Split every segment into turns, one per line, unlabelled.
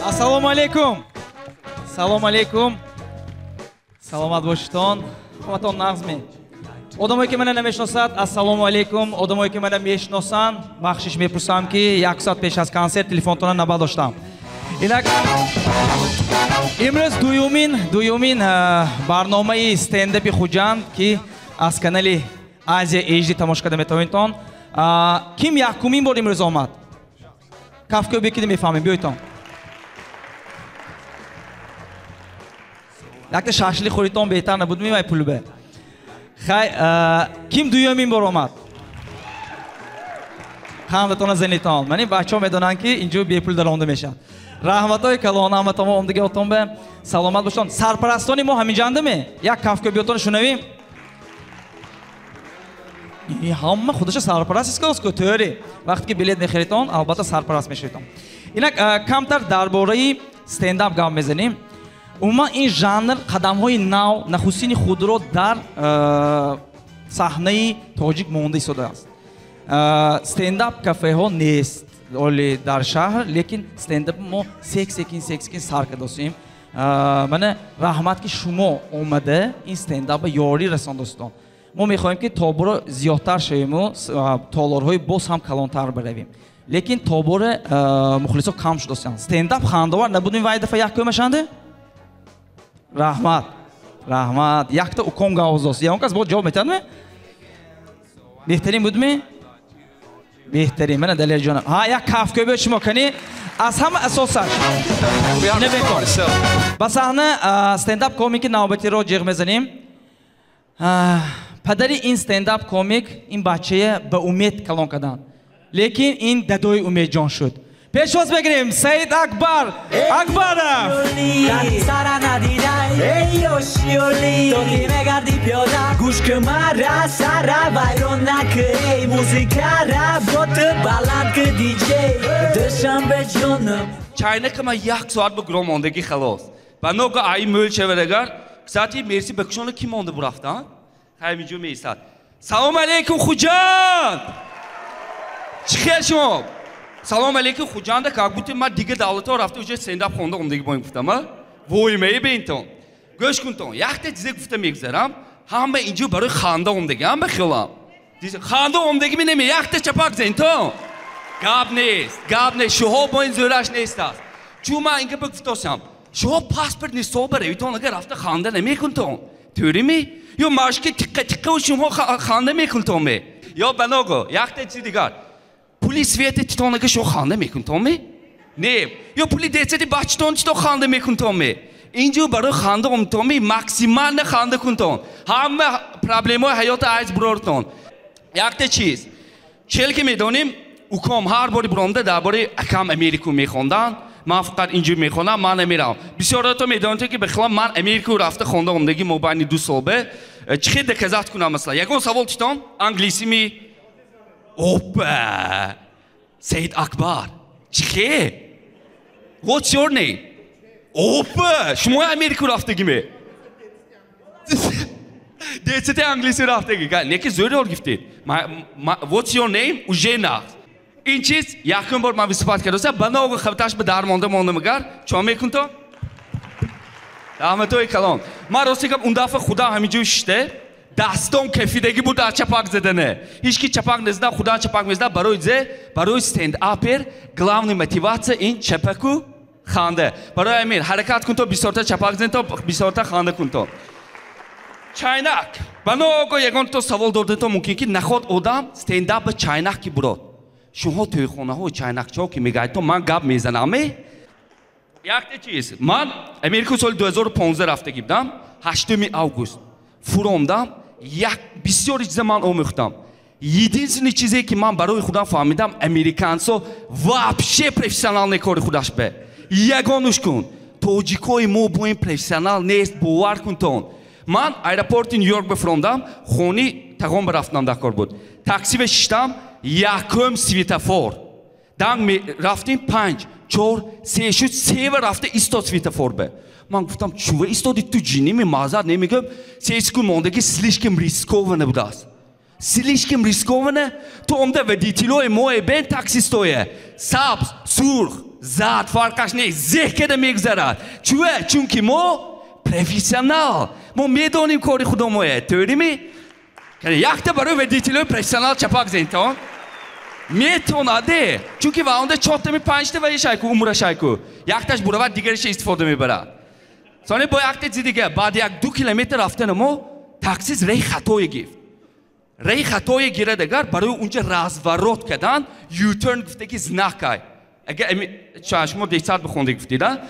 Ассалому алейкум. Салом алейкум. Саломат бошитон. Ҳаматон нағзми. Одамое ки мана намешиносад, ассалому алейкум. Одамое ки мана мешиносанд, бахшиш мепурсам, ки як соат пеш аз консерт телефонтонро набардоштам. Инак, имрӯз дуюмин барномаи стендапи Хуҷанд, ки аз канали Азия HD тамошо карда метавонедтон. Ким якумин бор имрӯз омад? Кафкӯбӣ ки мефаҳмем, биёйтон. Якта шашлик хӯритон беҳтар набуд мемай пулбе. Хай, ким дуюмин бор омад? Қандатона занитон. Мани бачаҳо медонанд, ки инҷо бепул даромада мешавад. Раҳматҳои калон ҳаматон омдиги отон бе. Саломат бошон. Сарпарастони мо ҳаминҷандаме? Як кафкӯбиётон шунавем. Ҳама худаша сарпараст истодааст, тӯри. Вақте ки билет мехаритон, албатта сарпараст мешавитон. Инак, камтар дар бораи стендап гап мезанем. Умуман, ин жанр қадамҳои нав, нахустини худро дар саҳнаи тоҷик монда истодааст. Стендап кафеҳо нест оли дар шаҳр, лекин стендап мо сек секин сек секин сар кардосем. Мана раҳмат, ки шумо омада ин стендапа ёрӣ расондостон. Мо мехоҳем, ки тоборо зиёдтар шавему толорҳои боз ҳам калонтар баравем, лекин тобора мухлисо кам шудостанд. Стендап хандовар набудем вай дафъа як кӯмашанде. Раҳмат, раҳмат. Якта уком гавоз дост. Ягон кас боз ҷавоб метиҳадме? Беҳтарин будме? Беҳтарин. Мана Далерҷонам. Ҳа, як кафкӯбиё шумо кани. Аз ҳама асосаш набекор. Ба саҳна стендап комики навбатиро ҷиғ мезанем. Падари ин стендап комик ин бачая ба умед калон карданд, лекин ин дадои Умедҷон шуд. Пешвоз мегирем Саид Акбар Акбаров.
Сара надидай, эй ёшиёли, то ки мегарди пиёда, гӯш ки мара сара вайрон накӣ, эй музикара бо ту баланд ки, диҷей Душанбе ҷонам.
Чайнакама як соат ба гуром мондагӣ, халос. Ба нога ай мӯл шавадагар. Кстати, мерси, ба кушона ки монда бурафтан? Ҳаминҷо меистад. Салом алейкум, Хуҷанд! Чӣ хел шумо? Салом алейкум, Хуҷанда, как будто ман дига давлатҳо рафта, уже стендап хонда омдагӣ боем гуфтам, а? Вой бентон. Гӯш кунтон, якта чизе гуфта мегузарам, ҳама инҷо барои ханда омдагӣ, ҳама хиёлам. Ханда омдагӣ менаме, якта чапак зентон. Гап нест, гап нест, шуҳо бо ин зӯраш нест аст. Чун ман инга бигуфтосам, шуҳо паспорт нисоб баравитон, агар рафта ханда намекунтон. Тӯрими? Ё машки тиққа тиққа шумо ханда мекунтон ме? Ё баного, якта чизи дигар. Пули свети титонага шумо ханда мекунтон ме? Не. Ё пули детсади бачатон чито ханда мекунтон ме? Инҷо барои ханда омтон ме, максимально ханда кунтон. Ҳама проблемаҳои ҳаёта айз бурортон. Якта чиз. Чел ки медонем, уком ҳар бори буромда дар бораи акам Америку мехонданд. Ман фақат инҷо мехонам, ман намерам. Бисёрото медонед, ки бихилам ман Америку рафта хонда омдагӣ мобайни 2 сол бе. Чӣ хел доказать кунам, масалан? Ягон савол титон? Англиси ми? Опа! Саид Акбар. Чӣ хел? What's your name? Опа! Шумо Америку рафтагӣ ме? Децете англиси рафтагӣ. Неки зӯр ёд гифтед. What's your name? Уже нағз. Ин чиз якум бор ман выступать кардосам, ба ногу хавташ ба дар монда мондамагар. Чо мекунто? Раҳматои калон. Ман рости гап, он дафъа худам ҳаминҷо шиште, дастом кафидагӣ буд аз чапак задане. Ҳеч ки чапак незада, худам чапак мезада. Барои зе? Барои стендапер главный мотивация ин чапаку ханда. Барои ҳамин ҳаракат кун, то бисёрта чапак зан, то бисёрта ханда кун. То чайнак ба ногоҳ ягон то савол додето мумкин, ки наход одам стендап ба чайнак ки бурод. Шумо тӯйхонаҳо чайнакчаҳо ки мегаед, то ман гап мезанам. Якте чиз, ман Америка соли 2015 рафтагӣ будам, 8 август фуромдам. Як бисёри чиза ман омӯхтам. Единственный чизе, ки ман барои худам фаҳмидам, американцо вообще профессионал не кори худаш бе. Ягонуш кун, тоҷикои мо бо ин профессионал нест, бовар кунтон. Ман аэропорти Нью Йорк бифуромдам, хони тағом барафтам, дар кор буд. Такси шиштам, якум светофор данг рафтем, панҷ, чор, се шуд, сева рафта истод светофор бе. Ман гуфтам: «Чува истоди ту, ҷиними маззат немегӯм?» 3 секунд мондаги, слишком рискованно будааст, слишком рискованно. То омда водителои мое бен таксистое. Сабз, сурх, зад фарқаш нест, зеҳ када мегузарад. Чува? Чунки мо профессионал. Мо медонем кори худомое. Тӯрими? Якта барои водителои профессионал чапак зентон. Метонаде. Чунки ва онда чортами панҷта ваи шайку, умра шайку. Якташ буравад, дигариша истифода мебарад. Сони бо якта чизи дига, баъд як 2 километр рафтана мо таксист раи хатое гирифт. Раи хатое гирад агар барои унҷа разворот кардан U-turn гуфтаги знак ай. Агар шумо 10 бихонда гуфтид, а?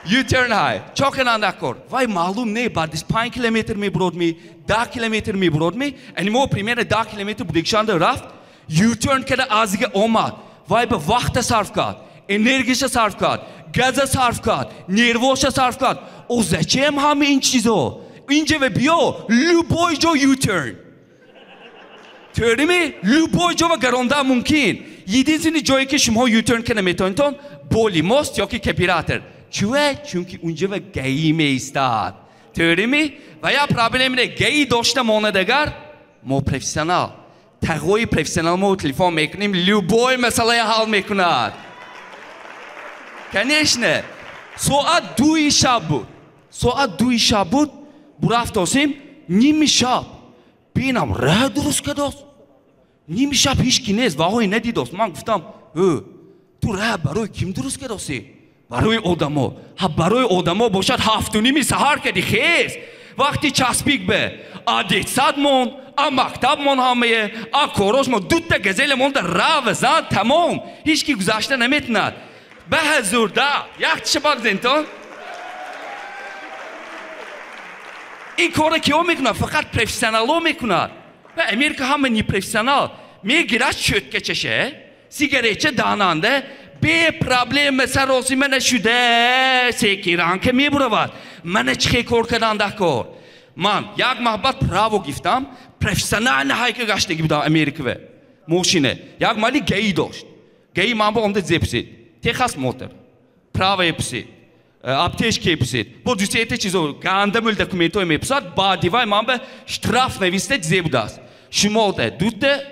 U-turn ҳай. Чо карданда кор? Вай маълум не, баъд 5 километр мебурод ми, 10 километр мебурод ми. Ани мо примерно 10 километр будикшанда рафт, U-turn карда азига омад. Вай ба вақта сарф кард, энергияша сарф кард, газа сарф кард, нервоша сарф кард. О, зачем ҳама ин чизо? Инҷа ва биё, любой ҷо U-turn. Тӯрими? Любой ҷо ва гаронда мумкин. Единственный ҷое ки шумо U-turn карда метавонитон, боли мост ёки кооператор. Чува? Чунки унҷа ва ГАИ меистад. Тӯрими? Ва я проблем не, ГАИ дошта монад агар, мо профессионал. Тағои профессионал мо телефон мекунем, любой масъалая ҳал мекунад. Конечно. Соат 2 шаб буд. Соат 2 шаб буд, бурафтосем, ними шаб. Бинам, ра дуруст кардост. Ними шаб ҳеч ки нест, ваҳое надидост. Ман гуфтам, ту ра барои ким дуруст кардосӣ? Барои одамо. Ҳа барои одамо бошад 7:30 саҳар кади хез. Вақти часпик бе, а детсад мон, а мактаб мон ҳамае, а корош мон, дута газеле монда рава зан тамом. Ҳеч ки гузашта наметунад. Ба ҳазур да, як чапак зентон. Ин корро киҳо мекунад? Фақат профессионалҳо мекунад. Ва Америка ҳама непрофессионал. Мегирад чӯткачаше, сигаретча дананда, бе проблема саросима нашуда, секиранка мебуравад. Мана чӣ кор кардан кор? Ман як маҳбат право гирифтам, профессионально ҳайка гаштагӣ будам Америкаве. Мошине. Як мали ГАИ дошт. ГАИ ман ба омда зепсид. Техас мотор. Право епсид. Аптечка епсид. Бо дусете чизо гандамул документҳое меписад, баъди вай ман ба штраф нависта зе будааст. Шумо дута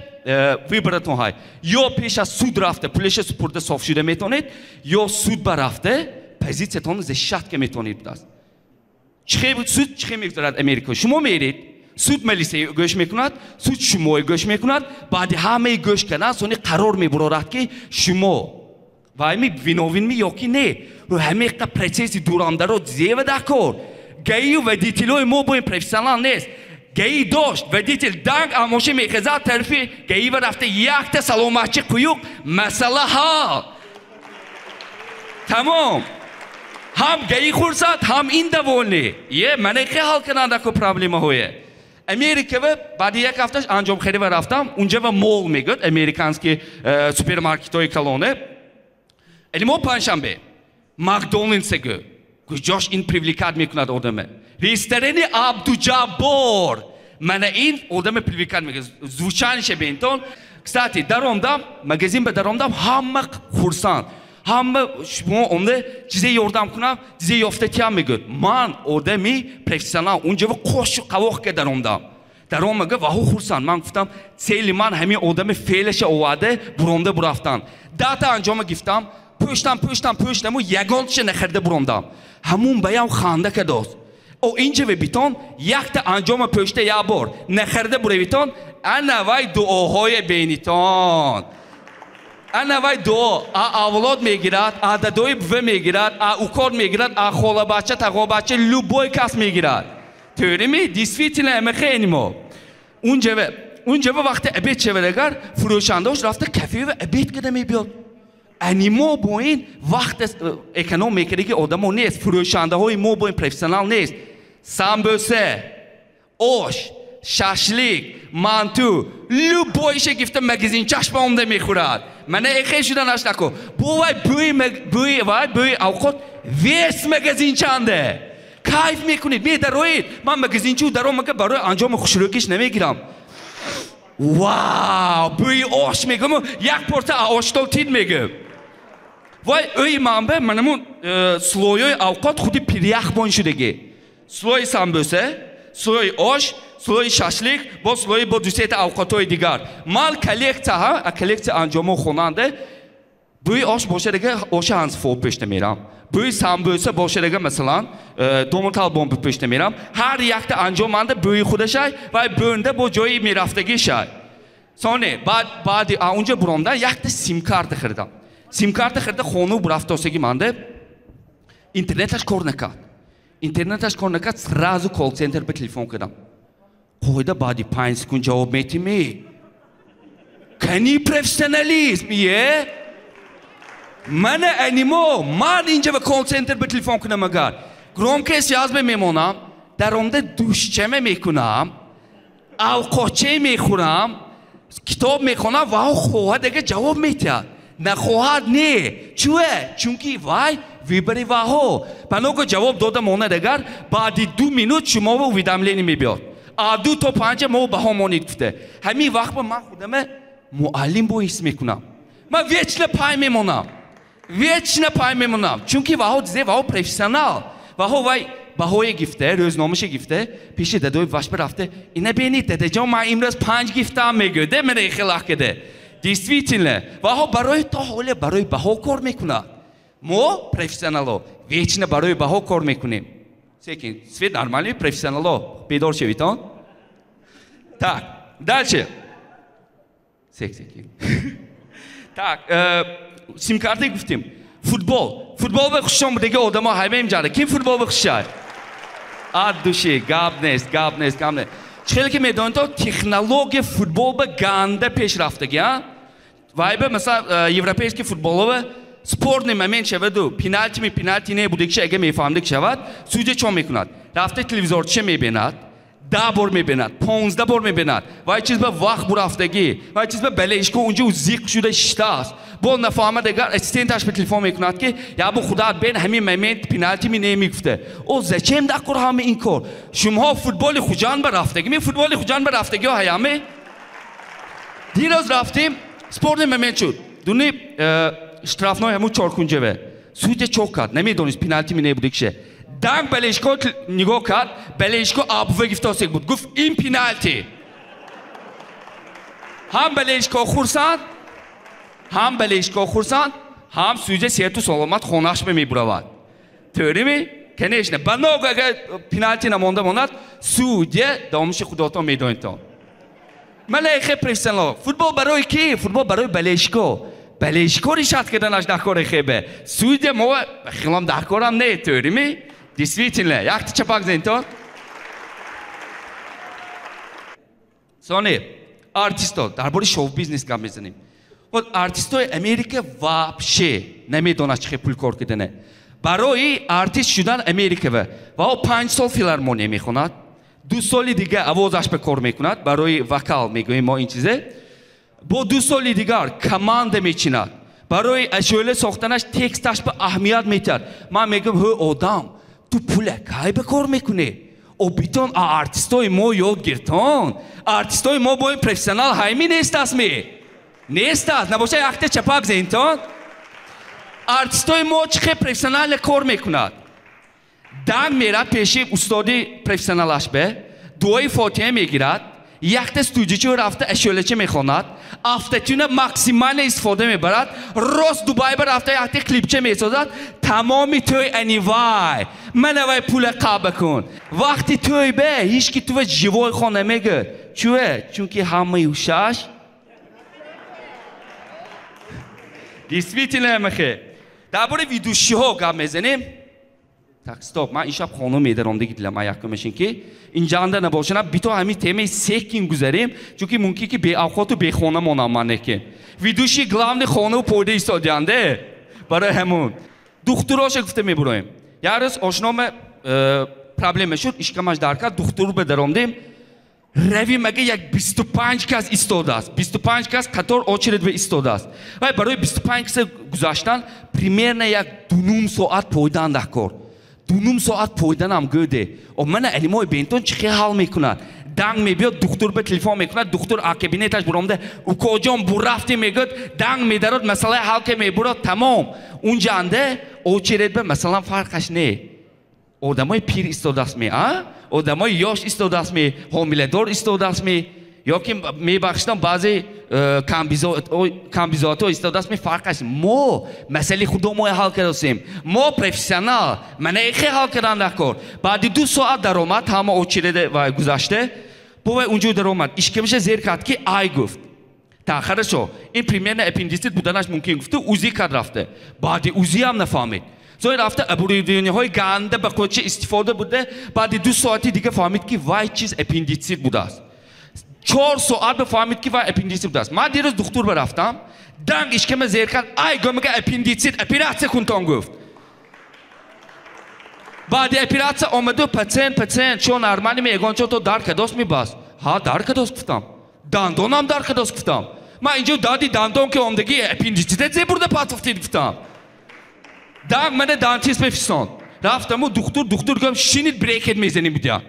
выборатон ҳай. Ё пеш аз суд рафта, пулеша супурда соф шуда метавонед, ё суд ба рафта, позициятонро зешатка метавонед будааст. Чихе суд чихе мегузарад Америка? Шумо меред, суд милисия гӯш мекунад, суд шумои гӯш мекунад, баъди ҳамаи гӯш кардан сони қарор мебурорад ки шумо вайми виновинми ё ки не. Ҳамеқа процесси дурандаро зева дар кор. ГАИ водителҳои мо бо ин профессионал нест. ГАИ дошт, водитель данг амоша мехезад тарафи ГАИ ва рафта якта саломатчи қуюқ, масъала ҳал. Тамом. Ҳам ГАИ хурсад, ҳам ин довольный. Е, мана хе ҳал кардан ко проблемаҳое. Америкава баъди як ҳафташ анҷомхерива рафтам, унҷа ва мол мегӯяд, американский супермаркетҳои калоне. Эли мо панҷшанбе Макдоналдс гӯ. Куҷош ин привлекать мекунад одаме? Ресторани Абдуҷаббор. Мана ин одаме привлекать мекунад. Звучанише бентон. Кстати, даромдам, магазин ба даромдам, ҳама хурсанд. Ҳама шумо омда чизе ёрдам кунам, чизе ёфта тиям мегӯяд. Ман одами профессионал, унҷа ва қошу қавоқ ка даромдам. Даромага ваҳу хурсанд. Ман гуфтам, цели ман ҳамин одами феълаша оварда, буромда бурафтан. Дата анҷома гирифтам, пӯштам, пӯштам, пӯштаму ягонча нахарда буромдам. Ҳамун баям ханда кардост. О инҷа ва битон якта анҷома пӯшта як бор нахарда буравитон, ана вай дуоҳое бенитон. Ана вай дуо, а авлод мегирад, а дадои бува мегирад, а укор мегирад, а холабача, тағобача, любой кас мегирад. Тӯрими? Действительно амахе мо. Унҷава вақте обед шавад агар, фурӯшандаош рафта кафе ва обед карда мебиёд. Ани мо бо ин вақт эконом мекардаги одамо нест, фурӯшандаҳои мо бо ин профессионал нест. Самбӯса, ош, шашлик, манту, любойше гифта магазинчаш ба омда мехӯрад. Мана эхе шуданаш нако. Бо вай бӯи вай бӯи авқот вес магазинчанде. Кайф мекунед, медароед. Ман магазинчу даромага барои анҷоми хушрӯкиш намегирам. Вау, бӯи ош мегӯм, як порта оштол тид мегӯм. Вай ӯи манбе манамун слоёи авқот худи пирях бон шудаги. Слои самбӯса, Слои ош, слои шашлик, бо слои бо дусета авқотҳои дигар. Ман коллекция ҳа, коллекция анҷомо хонанде. Бӯи ош бошадага оша ҳансфо пешта мерам. Бӯи самбӯса бошадага масалан, домуталбон пешта мерам. Ҳар якта анҷоманда бӯи худашай ва бӯнда бо ҷои мерафтагишай. Соне, баъди унҷа буромдан якта симкарта хирдам. Симкарта хирда хону бурафтосаги манде интернеташ кор накард. Интернеташ кор накард, сразу колл-центр ба телефон кардам. Қоида баъди 5 секунд ҷавоб метимӣ. Кани профессионализм, е? Мана анимо, ман инҷа ба колл-центр ба телефон кунам агар. Громкая связь мемонам, дар омда душчама мекунам, авқотче мехӯрам, китоб мехонам ва хоҳад ага ҷавоб метиҳад. Нахоҳад не. Чуе? Чунки вай выбори ваҳо. Паного ҷавоб дода монад агар, баъди 2 минут шумо уведомление мебиёд. А 2 то 5 мо баҳо монид гуфта. Ҳамин вақт ба ман худама муаллим бо ҳис мекунам. Ман вечно пай мемонам. Вечно пай мемонам. Чунки ваҳо дизе ваҳо профессионал. Ваҳо вай баҳое гифта, рӯзномаша гифта, пеши дадои вашба рафта. Ина бинед, дадаҷон, ман имрӯз 5 гифтаам мегӯяд, мана ихилах каде. Действительно, ваҳо барои то ҳоле барои баҳо кор мекунад. Мо профессионало вечно барои баҳо кор мекунем. Секин, свет нормальный профессионало. Бедор шевитон. Так, дальше. Секин. Так, симкарта гуфтем. Футбол. Футбол ба хушшон будаги одамо ҳамаим ҷара. Ким футбол ба хушшад? Ад души, гап нест, гап нест, гап нест. Хеле ки медонед, технология футбол ба ганда пеш рафтаги, а? Вай ба масалан европейский футболова спорный момент шаваду пенальти ми пенальти не будагиша ага мефаҳмдик шавад, судья чо мекунад? Рафта телевизорча мебинад, 10 бор мебинад, 15 бор мебинад. Вай чиз ба вақт бурафтагӣ, вай чиз ба балешко унҷа зиқ шуда шиштааст. Бо нафаҳмад агар ассистенташ ба телефон мекунад ки ябу худат бен ҳамин момент пенальти ми немигуфта. О зачем дакор ҳама ин кор? Шумоҳо футболи Хуҷанд ба рафтагӣ, ми футболи Хуҷанд ба рафтагиҳо ҳаяме? Дирӯз рафтем, спорный момент шуд. Дуни штрафной ҳамун чоркунҷаве. Судья чо кард? Намедонист пенальти ми небудикше. Данг балешко нигоҳ кард, балешко абва гифтосек буд. Гуфт ин пенальти. Ҳам балешко хурсанд, ҳам балешко хурсанд, ҳам судья сеҳату саломат хонааш мебуравад. Тӯрими? Конечно. Ба ног агар пенальти намонда монад, судья давомиши худотон медонедтон. Малайхе профессионал. Футбол барои ки? Футбол барои балешко. Балешко решат карданаш дар кори хебе. Судья мо хилом дар корам не, тӯрими? Действительно, якта чапак зентон. Сони, артисто, дар бораи шоу-бизнес гап мезанем. Вот артистои Америка вообще намедонад чӣ хел пул кор кардане. Барои артист шудан Америкава ва ӯ 5 сол филармония мехонад, 2 соли дигар овозаш ба кор мекунад, барои вокал мегӯем мо ин чизе. Бо 2 соли дигар команда мечинад. Барои ашӯла сохтанаш тексташ ба аҳамият метиҳад. Ман мегӯям, ҳӯ одам, ту пула кай ба кор мекунӣ? О битон артистои мо ёд гиртон. Артистои мо бо ин профессионал ҳайми нестаст ми? Нестаст. Набоша якта чапак зентон. Артистои мо чӣ хел профессионально кор мекунад? Данг мерад пеши устоди профессионалаш бе, дуои фотиҳа мегирад, якта студичо рафта ашӯлача мехонад, автотюна максимально истифода мебарад, рост Дубай ба рафта якта клипча месозад, тамоми тӯй анивай, мана вай пула қаба кун. Вақти тӯй бе ҳеч ки тува живой хон намегӯяд. Чӯе? Чунки ҳамаи ҳушаш действительно мехе. Дар бораи ведущиҳо гап мезанем. Так, стоп, ман ин шаб хонум медаром диги дилам аякумешин ки инҷанда набошанам, бито ҳамин темаи секин гузарем, чунки мумкин ки беавқоту бехона монам ман неки. Ведущий главный хонаву пойда истодианде барои ҳамун. Духтуроша гуфта мебуроем. Як рӯз ошнома проблема шуд, ишкамаш дар кард, духтур ба даромдем. Равим ага як 25 кас истодааст. 25 кас қатор очередь ба истодааст. Вай барои 25 каса гузаштан примерно як 2,5 соат пойдан дар кор. 2,5 соат пойданам гӯде. О мана алимои бентон чӣ хел ҳал мекунад? Данг мебиёд, духтур ба телефон мекунад, духтур а кабинеташ буромда, укоҷон бурафти мегӯяд, данг медарод, масъалаи ҳал ке мебурад, тамом. Унҷанда очередь ба масалан фарқаш не. Одамои пир истодааст ме, а? Одамои ёш истодааст ми, ҳомиладор истодааст ми, ё ки мебахшидам, баъзе камбизоатҳо истодааст ми, фарқ аст. Мо масъалаи худомоя ҳал кардосем. Мо профессионал, мана эхе ҳал кардан дар кор. Баъди 2 соат даромад, ҳама очереде ва гузашта, бо вай унҷо даромад. Ишкамаша зер кард ки ай гуфт. Та хорошо, ин примерно аппендицит буданаш мумкин гуфту, УЗИ кард рафта. Баъди УЗИ ҳам нафаҳмид. Зои рафта оборудованиеҳои ганда ба қоча истифода бурда, баъди 2 соати дига фаҳмид ки вай чиз аппендицит будааст. 4 соат бифаҳмид ки вай аппендицит будааст. Ман дирӯз духтур барафтам, данг ишкама зер кард, ай гомага аппендицит, оператсия кунтон гуфт. Баъди оператсия омаду пациент, чо нормалӣ ми, ягон чо то дар кадост мебаст. Ҳа, дар кадост гуфтам. Дандонам дар кадост гуфтам. Ман инҷо дарди дандон ки омдагӣ аппендиците зе бурда патофтид гуфтам. Данг мана дантист мефистонд. Рафтаму духтур гуфт, шинид брекет мезанем будя.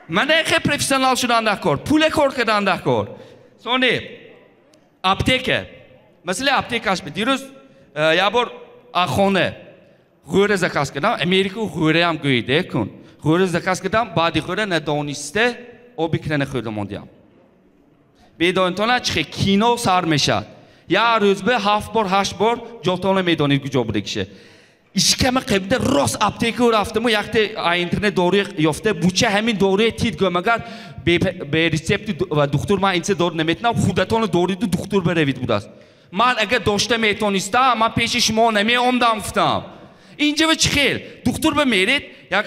Мана эхе профессионал шудан дар кор, пуле кор кардан дар кор. Сони аптека. Масалан аптекаш би дирӯз як бор хона ғӯра заказ кардам, Америка ғӯраам гӯиде кун. Ғӯра заказ кардам, баъди ғӯра надониста оби крана хӯрда мондиам. Бедонитона чихе кино сар мешад. Як рӯз ба 7 бор, 8 бор ҷотона медонид куҷо будагише. Ишкама қабида рост аптека рафтаму якте интернет дору ёфта, буча ҳамин доруе тид гӯям, агар бе рецепти ва духтур ман инча дору наметонам, худатона дориду духтур баравид будааст. Ман агар дошта метонистам, ман пеши шумо намеомдам гуфтам. Инҷа ва чӣ хел? Духтур ба меред, як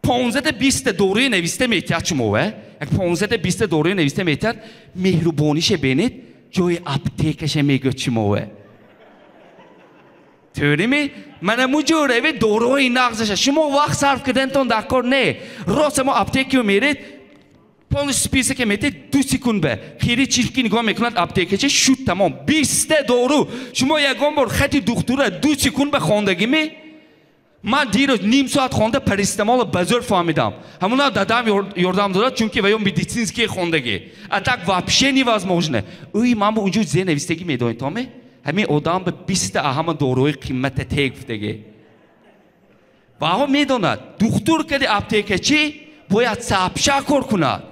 15-20 доруе нависта метиҳад шумо, ва? Як 15-20 доруе нависта метиҳад, меҳрубонише бинед, ҷои аптекаше мегӯяд шумо, ва? Тӯрими? Мана муҷо равед доруҳои нағзаша. Шумо вақт сарф кардантон дар кор не. Рост ҳамо аптекио меред, полностью списоке метед, 2 секунд ба. Хири чилки нигоҳ мекунад аптекача, шуд тамом. 20 дору. Шумо ягон бор хати духтура 2 секунд ба хондагӣ? Ман дирӯз ним соат хонда парацетамолро ба зӯр фаҳмидам. Ҳамуна дадам ёрдам додад, чунки ваё медицинские хондагӣ. А так вообще невозможно. Ӯи ман бо унҷо зе навистагӣ медонед, томе? Ҳамин одам ба 20 ҳама доруҳои қиммата тег гуфтагӣ. Ваҳо медонад, духтур кади аптекачӣ бояд сабша кор кунад.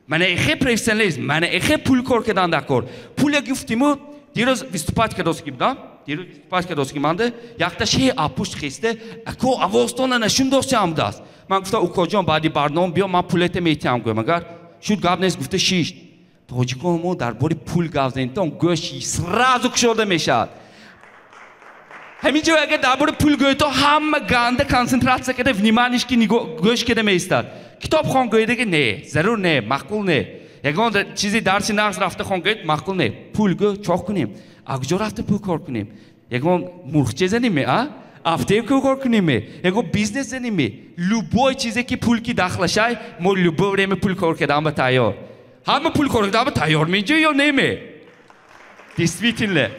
Мана эхе профессионализм, мана эхе пул кор кардан дар кор. Пуля гуфтиму, дирӯз выступать кардосги будам. Дирӯз выступать кардосги манда, якта шеи апушт хесте, ако овозтона нашундосиам будааст. Ман гуфтам, укоҷон, баъди барнома биё, ман пулета метиҳам гӯям. Агар шуд гап нест, гуфта шишт. Тоҷикон мо дар бори пул гап занем, гӯш сразу кушода мешавад. Ҳамин ҷо агар дар бори пул гӯед, то ҳама ганда консентратсия карда, вниманиш ки гӯш карда меистад. Китоб хон гӯедаги не, зарур не, маъқул не. Ягон чизи дарси нағз рафта хон гӯед, маъқул не. Пул гӯ, чоқ кунем. А куҷо рафта пул кор кунем? Ягон мурғча занем, а? Аптека кор кунем, ягон бизнес занем. Любой чизе ки пул ки дахлашай, мо любое время пул кор кардан ба тайёр. Ҳама пул кор кардан ба тайёр менҷо ё неме? Действительно.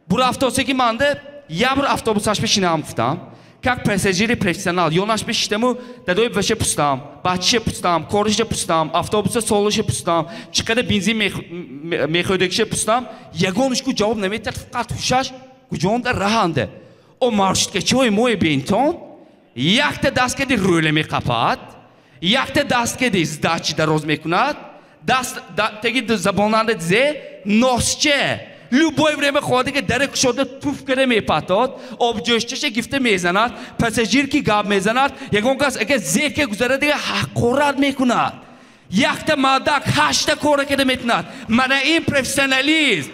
Бур автобусе ки манда, як бор автобусаш бишинам гуфтам. Как пассажири профессионал, ёнаш бишитаму, дадои баша пустам, бачаша пустам, кориша пустам, автобуса солиша пустам, чӣ қадар бензин мехӯрдагиша пустам, ягонашку ҷавоб наметиҳад, фақат ҳушаш куҷонда раҳанда. О маршруткачиҳои мои бентон, якта даст кади рӯла меқапад, якта даст кади сдачи дароз мекунад, даст теги забонанда зе носче. Любое время хоҳад ки даре кушода туф карда мепатод, обҷӯшчаша гифта мезанад, пассажир ки гап мезанад, ягон кас агар зерке гузарад, дига ҳақорат мекунад. Якта мардак 8 кора карда метунад. Мана ин профессионализм.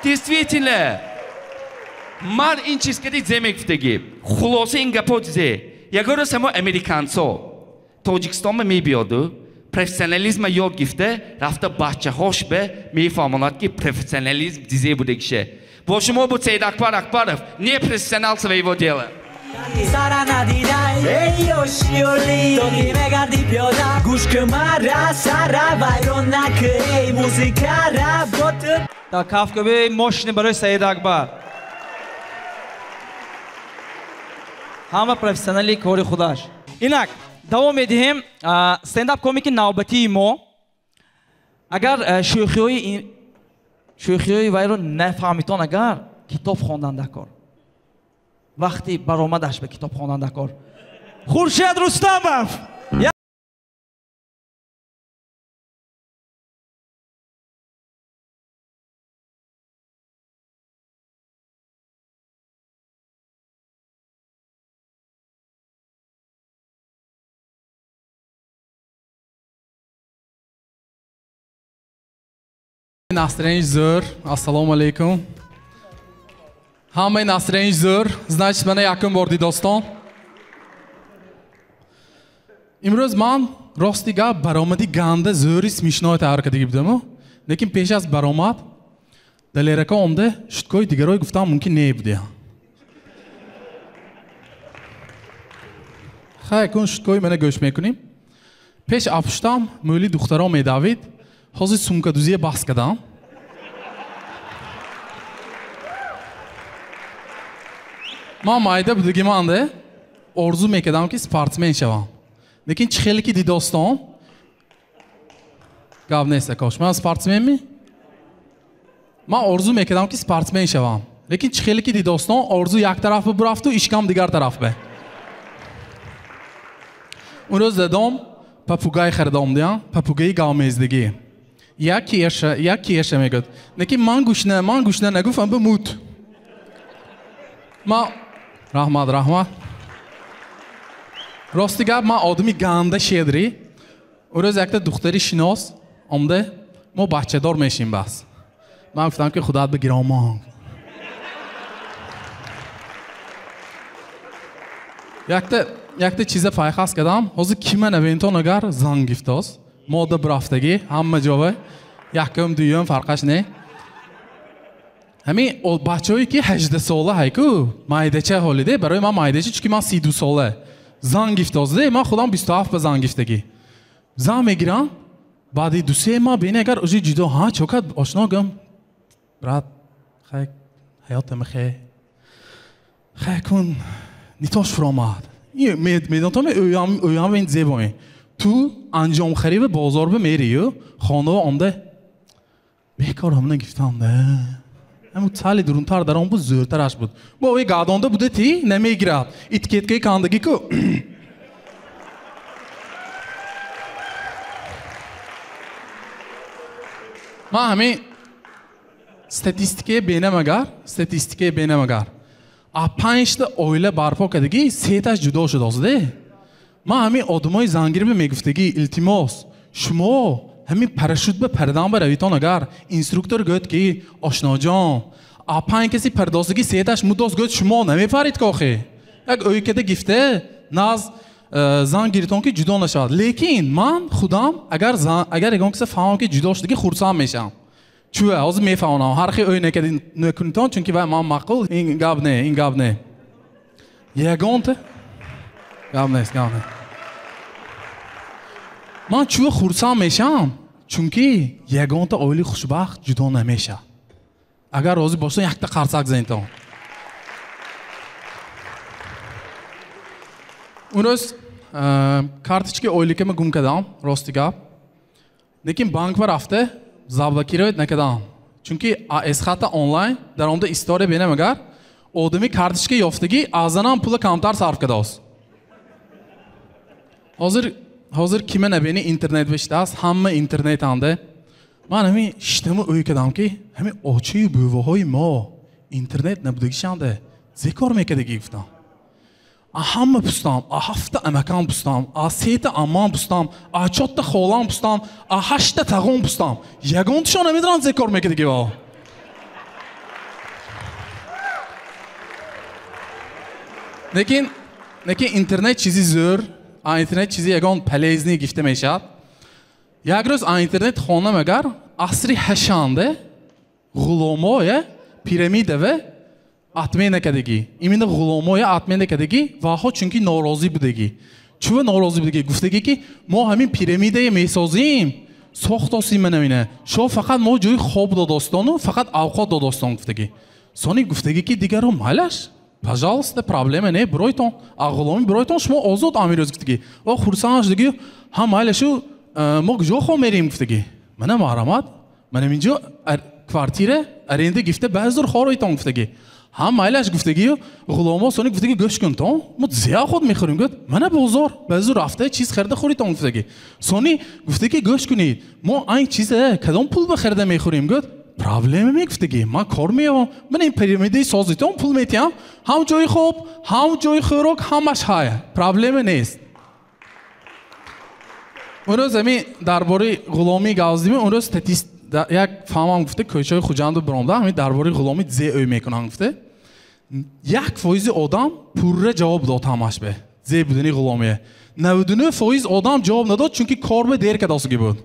Действительно. Ман ин чиз кади зе мегуфтагӣ. Хулоса ин гапо зе. Ягон рӯз ҳамо американцо Тоҷикистонма мебиёду, профессионализма ёд гифта, рафта бачаҳош бе мефаҳмонад ки профессионализм дизе будагише. Бо шумо буд Саид Акбар Акбаров, не профессионал своего дела.
Сара надидай, эй ёшиёли, то ки мегарди пиёда, гӯш ки мара сара вайрон накӣ, музикара бо ту.
Та кафкӯби мошини барои Саид Акбар. Ҳама профессионали кори худаш. Инак давом медиҳем стендап комики навбатии мо. Агар шӯхиҳои вайро нафаҳмитон, агар китоб хондан дар кор. Вақти баромадаш ба китоб хондан дар кор.
Хуршед Рустамов.
Настроение зӯр. Ассалому алейкум. Ҳамаи настроение зӯр. Значит, мана якум бор дидостон. Имрӯз ман рости гап баромади ганда зӯри смешной тайёр кардагӣ будаму. Лекин пеш аз баромад Далерака омда шуткои дигарой гуфтам мумкин не будия. Хай кун шуткои мана гӯш мекунем. Пеш апуштам мӯли духтаро медавид. Ҳозир сумкадузия баҳс кардам. Ман майда будагиманда орзу мекардам ки спортсмен шавам. Лекин чӣ хеле ки дидостон гап нест акош. Ман спортсменми? Ман орзу мекардам ки спортсмен шавам. Лекин чӣ хеле ки дидостон орзу як тараф бурафту ишкам дигар тараф бе. Он рӯз дадом папугай харидом диям, папугаи гавмездагӣ. Як кеша мегӯяд. Лекин ман гушна нагуфтам ба мут. Ман раҳмат, раҳмат. Рости гап ман одами ганда шедрӣ. Он рӯз якта духтари шинос омда мо бачадор мешим бас. Ман гуфтам ки худат бигиромон. Якта чиза пайхас кардам. Ҳозир кима навентон агар занг гифтоз. Мода бурафтагӣ ҳама ҷова якум дуюм фарқаш не. Ҳамин бачаҳое ки 18 сола ҳайку майдача ҳолиде барои ман майдача чунки ман 32 сола занг гифтозде ман худам 27 ба занг гифтагӣ. Зан мегирам баъди 2-3 моҳ бини агар уже ҷудо ҳа чокат ошно гум брат хай ҳаётам хе хай кун нитош фуромад. Медонтам ӯям ин зебои. Ту анҷомхарӣ ба бозор ба мерию хонава омда бекор ҳамина гифтам да. Ҳамун сали дурунтар дар он буд зӯртараш буд. Бо ой гадонда буда ти намегирад. Этикеткаи кандагӣ ку. Ман ҳамин статистикае бенам агар, статистикае бенам агар. А 5та оила барпо кардагӣ, 3таш ҷудо шудааст. Ман ҳамин одамои зангир ба мегуфтагӣ илтимос, шумо ҳамин парашют ба пардан ба равитон агар инструктор гӯяд ки ошноҷон, а 5 каси пардозагӣ 3таш мудост гӯяд шумо намепарид кохи. Як оикада гифта наз зан гиритон ки ҷудо нашавад. Лекин ман худам агар ягон каса фаҳмам ки ҷудо шудагӣ хурсанд мешавам. Чӯ ҳозир мефаҳмонам. Ҳар хел ӯй накунитон чунки вай ман маъқул ин гап не, ин гап не. Ягонта гап нест, гап не. Ман чӯ хурсанд мешавам, чунки ягонта оилаи хушбахт ҷудо намешавад. Агар розӣ бошед якта қарсак занитон. Он рӯз карточкаи оиликама гум кардам, рости гап. Лекин банк ба рафта заблокировать накардам. Чунки эсхата онлайн дар омда история бинам агар одами карточка ёфтагӣ аз занам пула камтар сарф кардааст. Ҳозир кима набини интернет бишидааст, ҳама интернетанда. Ман ҳамин шиштаму ӯй кардам ки ҳамин очаю бувоҳои мо интернет набудагишанда зе кор мекардагӣ гуфтам. А ҳама пустам, а 7та амакам пустам, а 3та аммам пустам, а 4та холам пустам, а 8та тағом пустам. Ягонташон намедонанд зе кор мекардагӣ во. Лекин интернет чизи зӯр, а интернет чизи ягон полезный гифта мешавад. Як рӯз а интернет хонам агар асри ҳашанда ғуломое пирамидаве отмена кардагӣ. Именно ғуломое отмена кардагӣ ваҳо чунки норозӣ будагӣ. Чӯ норозӣ будагӣ? Гуфтагӣ ки мо ҳамин пирамидае месозем, сохтосим манамина. Шо фақат мо ҷои хоб додостону фақат авқот додостон гуфтагӣ. Сони гуфтагӣ ки дигаро майлаш. Пожалуйста, проблема не, биройтон. А ғуломи биройтон шумо озод амирӯз гуфтагӣ. Ва хурсанд шудагӣ, ҳам майлашу мо куҷо хоб мерем гуфтагӣ. Мана маҳрамат, манам инҷо квартира аренда гифта баъзур хоройтон гуфтагӣ. Ҳам майлаш гуфтагию ғуломо сони гуфтаги гӯш кун то мо зиё худ мехӯрем гуфт мана бозор ба зур рафта чиз харида хӯритон гуфтаги. Сони гуфтаги гӯш кунед мо айн чизе кадом пул ба харида мехӯрем гуфт проблема мегуфтаги ман кор меёвам ман ин пирамидаи созитон пул метиҳам ҳам ҷои хоб ҳам ҷои хӯрок ҳамаш ҳая проблема нест. Он рӯз ами дар бораи ғуломӣ гап задем он рӯз статист як фаҳмам гуфта кӯчаи Хуҷанду биромда ҳамин дар бораи ғуломӣ зе ӯй мекунам гуфта 1% одам пурра ҷавоб дод ҳамаш бе зе будани ғуломие 99% одам ҷавоб надод чунки кор ба дер кадосуги буд.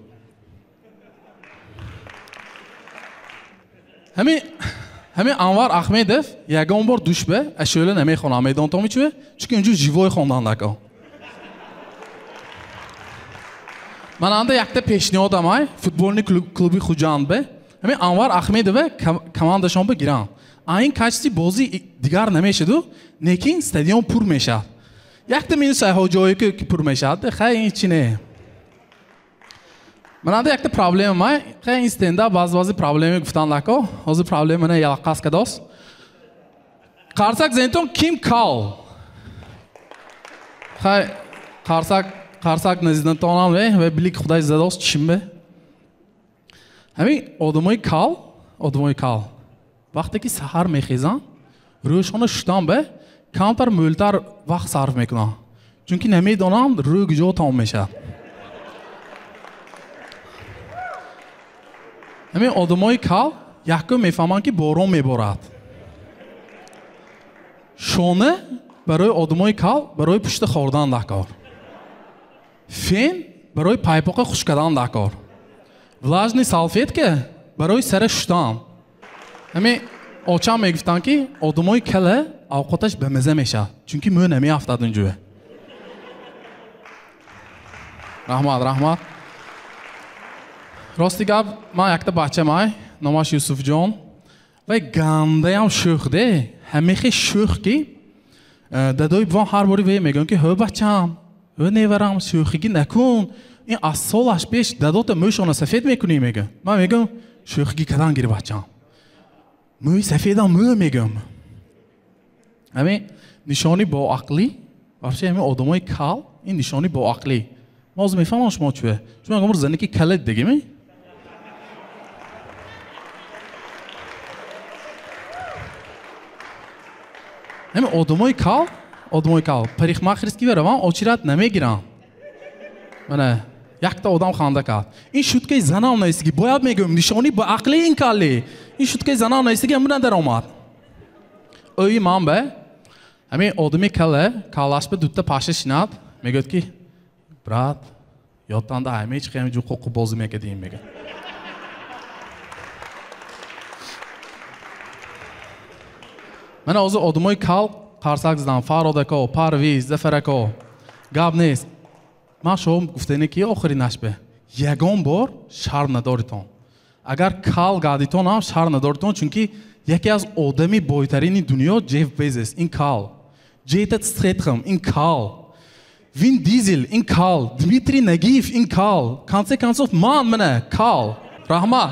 Ҳамин Анвар Аҳмедов ягон бор душбе ашӯла намехонам медонтоми чӯ чунки инҷо живой хондан дако. Ман анда якта пешниҳодам ай футболни клуби Хуҷанд бе ҳамин Анвар Аҳмедова командашон бе гирам. Айн качести бозӣ дигар намешаду лекин стадион пур мешавад. Якта минус айҳо ҷое ки пур мешавад хай ин чи не. Ман анда якта проблема май хай ин стендап баъзе баъзе проблеме гуфтан дако ҳозир проблема не ялаққас кадос. Қарсак зентон ким кал? Хай қарсак назидантонам ве ве билик худай задос чимбе. Ҳамин одамои кал вақте ки саҳар мехезанд рӯшона шудан бе камтар мӯлтар вақт сарф мекунанд чунки намедонанд рӯ куҷо тамом мешавад. Ҳамин одамои кал якум мефаҳманд ки борон меборад. Шона барои одамои кал барои пушта хӯрдан даркор. Фен барои пайпоқа хушк кардан даркор. Влажный салфетка барои сара шуштан. Ҳамин очам мегуфтанд ки одамои кала авқоташ ба маза мешавад чунки мӯ намеафтад унҷо. Раҳмат, раҳмат. Рости гап ман якта бачам ай номаш Юсуфҷон вай гандаям шӯх де ҳамехе шӯх ки дадои бувам ҳар бори вай мегӯям ки ҳо бачам ҳо неварам шӯхигӣ накун ин аз солаш пеш дадота мӯшона сафед мекунӣ мегӯ. Ман мегӯям шӯхигӣ кадан гир бачам мӯи сафедам мӯ мегӯям. Ҳамин нишони боақлӣ вообще ҳамин одамои кал ин нишони боақлӣ. Ман ҳозир мефаҳмам шумо чӯе шумо ягон бор зане ки калед дегими? Ҳамин одамои кал парикмахерский равам очират намегирам. Мана якта одам ханда кард. Ин шуткаи занам наистиги бояд мегӯям нишони боақлӣ ин калли. Ин шуткаи занам наистиги ҳамина даромад. Ӯи ман бе ҳамин одами кала каллаш бе дута паша шинад мегӯяд ки брат ёдтанда ҳамаи чи ҳамин ҷо қоқу бозӣ мекардем мегӯяд. Мана ҳозир одамои кал қарсак задам Фарод ако, Парвиз, Зафар ако. Гап нест. Ман шумо гуфтане ки охиринаш бе ягон бор шарм надоритон. Агар кал гардитон ҳам шарм надоритон чунки яке аз одами бойтарини дунё Ҷеф Безос ин кал. Ҷейтат Стэтхэм ин кал. Вин Дизел ин кал. Дмитрий Нагиев ин кал. Конце концов ман мана кал. Раҳмат.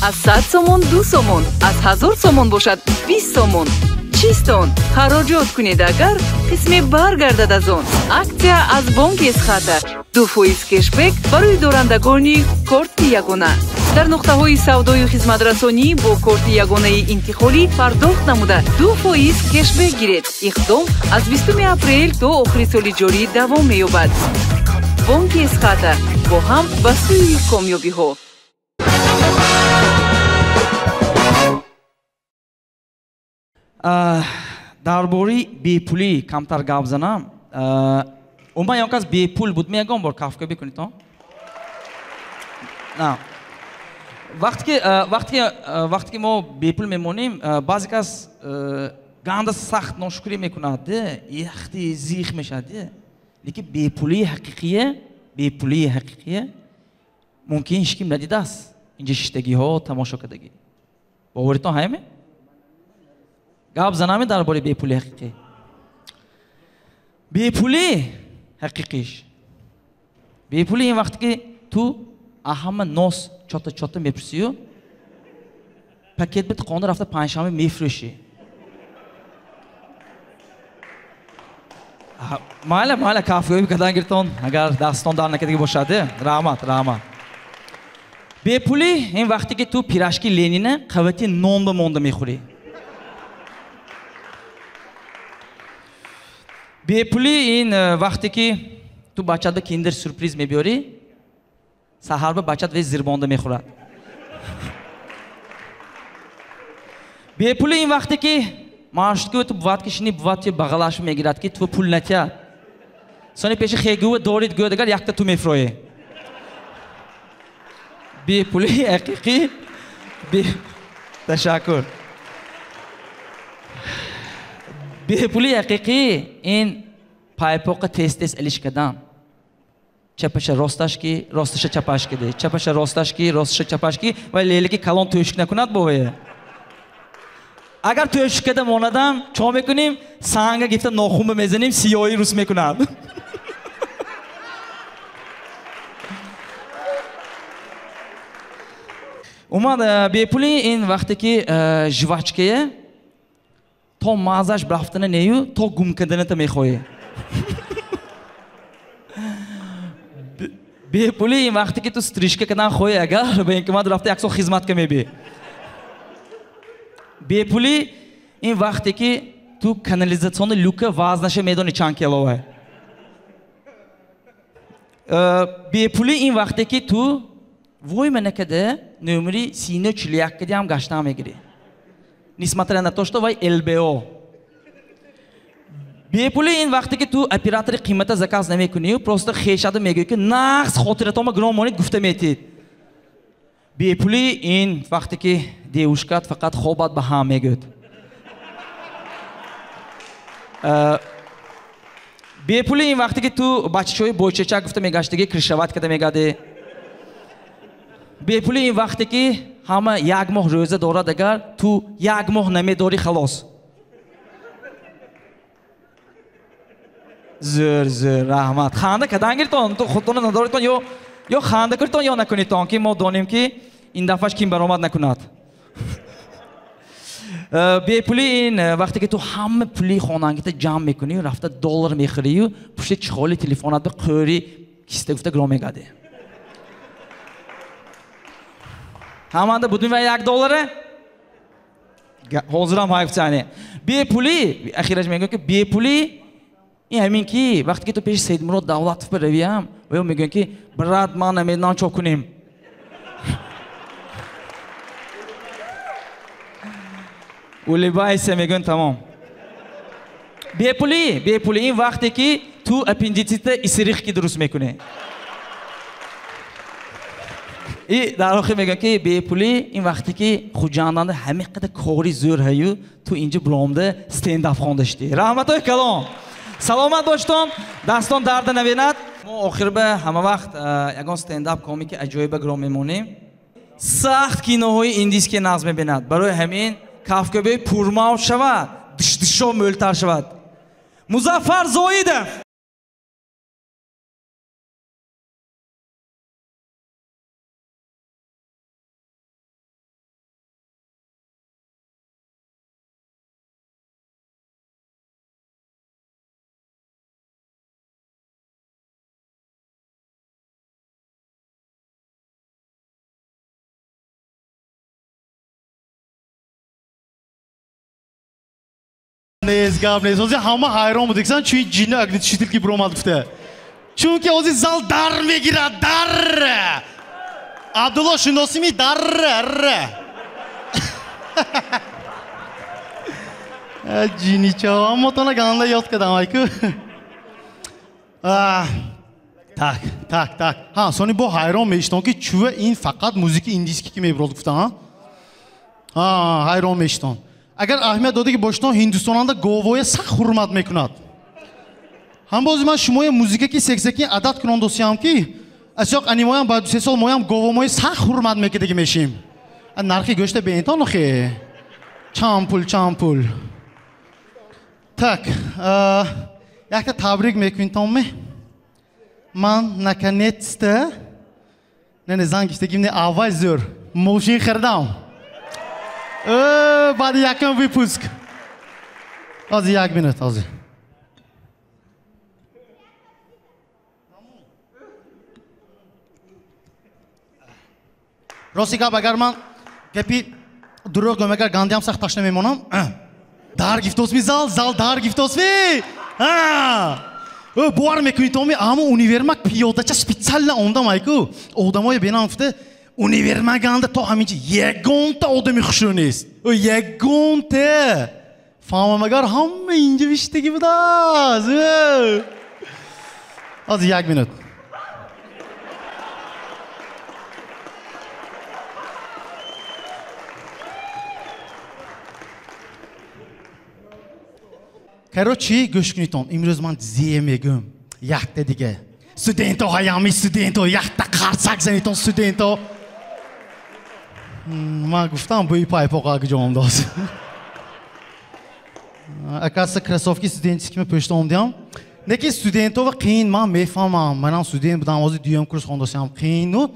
Аз 100 сомон 2 сомон, аз 1000 сомон бошад 20 сомон. Чистон, хароҷот кунед агар қисме баргардад аз он. Аксия аз бонки Эсхата. 2% кешбек барои дорандагони корти ягона. Дар нуқтаҳои савдою хизматрасонӣ бо корти ягонаи интиқолӣ пардохт намуда 2% кешбек гиред. Иқдом аз 20 апрел то охири соли ҷорӣ давом меёбад. Бонки Эсхата бо ҳам ба сӯи комёбиҳо.
Дар бораи бепулӣ камтар гап занам. Умуман ягон кас бепул буд ягон бор кафка бикунед то? На. Вақте ки мо бепул мемонем, баъзе кас Ганда сахт ношукрӣ мекунад, яхти зих мешавад. Лекин бепулии ҳақиқие, бепулии ҳақиқие мумкин ҳеч ким надидааст. Инҷа шиштагиҳо, тамошо кардагӣ. Боваритон ҳайме? Гап занаме дар бораи бепулии ҳақиқӣ. Бепулӣ ҳақиқиш. Бепулӣ ин вақте ки ту ҳама нос чота-чота мепурсию, пакет бит қонда рафта панҷшанбе мефурӯшӣ. Майла, майла, кафгӯӣ кадан гиртон, агар дастон дар накардагӣ бошад. Раҳмат, раҳмат. Бепулӣ ин вақте ки ту пирашки Ленина қавати нон ба монда мехӯрӣ. Бепулӣ ин вақте ки ту бачат ба киндер сюрприз мебиёрӣ, саҳар ба бачат ве зирбонда мехӯрад. Бепулӣ ин вақте ки маршрутка ту бувад ки шини бувад ки бағалаш мегирад ки ту пул натиҳад. Сони пеши хегӯва дорид гӯяд агар якта ту мефурӯӣ. Бепулӣ ҳақиқӣ. Ташаккур. Бепулӣ ҳақиқӣ ин пайпоқа тез-тез алиш кардан. Чапаша росташ ки, росташа чапаш киди. Чапаша росташ ки, росташа чапаш ки ва лелики калон тӯшик накунад бове. Агар тӯшик карда монадам, чо мекунем? Санга гирифта нохунба мезанем, сиёҳи рус мекунад. Умуман бепулӣ ин вақте ки жвачкае то маззаш рафтана нею, то гум карданата мехоҳӣ. Бепулӣ ин вақте ки ту стрижка кардан хоҳӣ, агар ба инкомат рафта як сол хизматка мебӣ. Бепулӣ ин вақте ки ту канализатсиони люка вазнаша медонӣ чанд киловай. Бепулӣ ин вақте ки ту вой манакада номери 341 кадиам гаштан мегирӣ. Несмотря на то, что вай ЛБО. Бепулӣ ин вақте ки ту оператори қимата заказ намекунӣ, просто хешада мегӯӣ ки нағз хотиратонма гиром монед гуфта метид. Бепулӣ ин вақте ки девушкат фақат хобат ба ҳам мегӯяд. Бепулӣ ин вақте ки ту бачачои бойчачак гуфта мегаштагӣ кришават када мегадӣ. Бепулӣ ин вақте ки ҳама як моҳ рӯза дорад, агар ту як моҳ намедорӣ, халос. Зӯр, зӯр, раҳмат. Ханда кадан гиртон, ту худтонро надоритон ё ханда кунитон ё накунитон, ки мо донем ки ин дафъаш ким баромад накунад. Бепулӣ ин вақте ки ту ҳама пули хонангита ҷамъ мекунӣ, рафта доллар мехӯрию, пушти чиқоли телефонат ба қӯри киста гуфта гиром мегардӣ. Ҳаманда будем ва $1? Ҳозирам ҳайфчани. Бепулӣ, ахираш мегӯям ки бепулӣ ин ҳамин ки вақте ки ту пеши Саидмурод Давлатов равиям, ва ё мегӯям ки брат, ман намедонам чо кунем. Улыбайся, мегӯям тамом. Бепулӣ, бепулӣ ин вақте ки ту аппендитсита исирих ки дуруст мекунӣ. И дар охир мегӯям ки бепулӣ ин вақте ки Хуҷанданда ҳама қадар кори зӯр ҳаю, ту инҷа буломда стендап хонда шудӣ. Раҳматои калон. Саломат боштон, дастон дарда набинад. Мо охир ба ҳама вақт ягон стендап комики аҷоиба гиром мемонем. Сахт киноҳои индийские нағз мебинад. Барои ҳамин кафкӯбии пурмавҷ шавад, дишдишо мӯлтар шавад. Музаффар Зоидов.
Нест, гап нест. Ҳозир ҳама ҳайрон будиксан, чун ҷинни огнетушитель ки биромад гуфта. Чунки ҳозир зал дар мегирад, дар. Абдулло шиносими дар. Ҷинничо, ҳамотона ганда ёд кардам айку. Так, так, так. Ҳа, сони бо ҳайрон мешитон ки чува ин фақат музики индийский ки мебирод гуфта, ҳа? Ҳа, ҳайрон мешитон. Агар аҳамият дода ки бошед, Ҳиндустонанда говоя сахт ҳурмат мекунад. Ҳам бози ман шумоя музика ки сексекин адат кунон досиям ки асёқ анимоям баъд 2-3 сол моям говомоя сахт ҳурмат мекардаги мешим. Нархи гӯшта беинтон охе. Чанд пул, чанд пул. Так, якта табрик мекунитон ме? Ман наконец-то не занг гифтагим не аввал зӯр мошин харидам. Баъди якум выпуск. Ҳозир як минут, ҳозир. Рости гап, агар ман гапи дурӯғ гӯям, агар гандиам сахт ташна мемонам. Дар гифтосми зал, зал дар гифтосми. Бовар мекунед, томи ҳама универмаг пиёдача специально омдам айку. Одамои бенам гуфта универмаганда то ҳаминчи ягонта одами хушрӯ нест. Ягонта. Фаҳмам агар ҳама инҷа виштагӣ будааст. Ҳозир як минут. Короче, гӯш кунитон, имрӯз ман зе мегӯм, якта дига. Студенто ҳаями студенто, якта қарсак занитон студенто. Ман гуфтам, бӯи пайпоқа ҷом дод. Оказывается, кроссовки студентскими пӯшта омдиам. Неки студентова қиин, ман мефаҳмам. Манам студент будам, ҳозир дуюм курс хондасиам, қиин. Ну,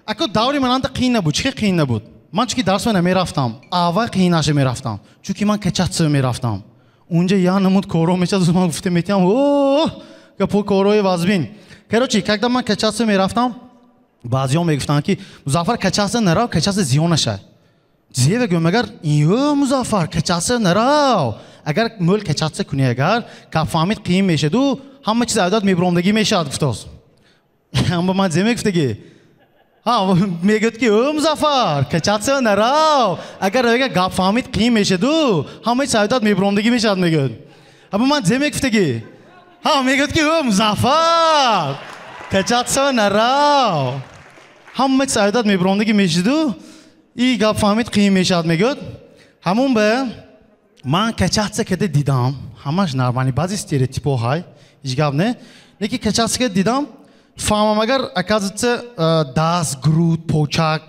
ако даври мананда қиин набуд. Чӣ қиин набуд? Ман чунки дарсо намерафтам, аввал қиинаша мерафтам. Чунки ман качатсо мерафтам. Унҷа я намуд коро мешад, ман гуфта метиҳам, о, гапо корои вазбин. Короче, когда ман качатсо мерафтам, баъзеҳо мегуфтанд ки Музаффар качатсо нарав, качатсо зиён нашад. Зева гӯям, агар ё Музаффар качатсо нарав, агар мӯл качатсо кунӣ, агар гапфаҳмид қиин мешаду ҳама чиз адад мебиромдагӣ мешавад, гуфтоз. Аммо ман зе мегуфтагӣ? Ҳа, мегӯяд ки ё Музаффар качатсо нарав, агар гапфаҳмид қиин мешаду ҳама чиз адад мебиромдагӣ мешавад, мегӯяд. Аммо ман зе мегуфтагӣ? Ҳа, мегӯяд ки ё Музаффар качатсо нарав, ҳама чиз адад мебиромдагӣ мешаду и гапфаҳмид қиин мешавад, мегӯяд. Ҳамон ба ман качатса када дидам, ҳамаш нормалӣ, баъзе стереотипҳо ҳай, ҳеҷ гап не. Лекин качатса када дидам, фаҳмам агар, оказывается, даст, груд, почак,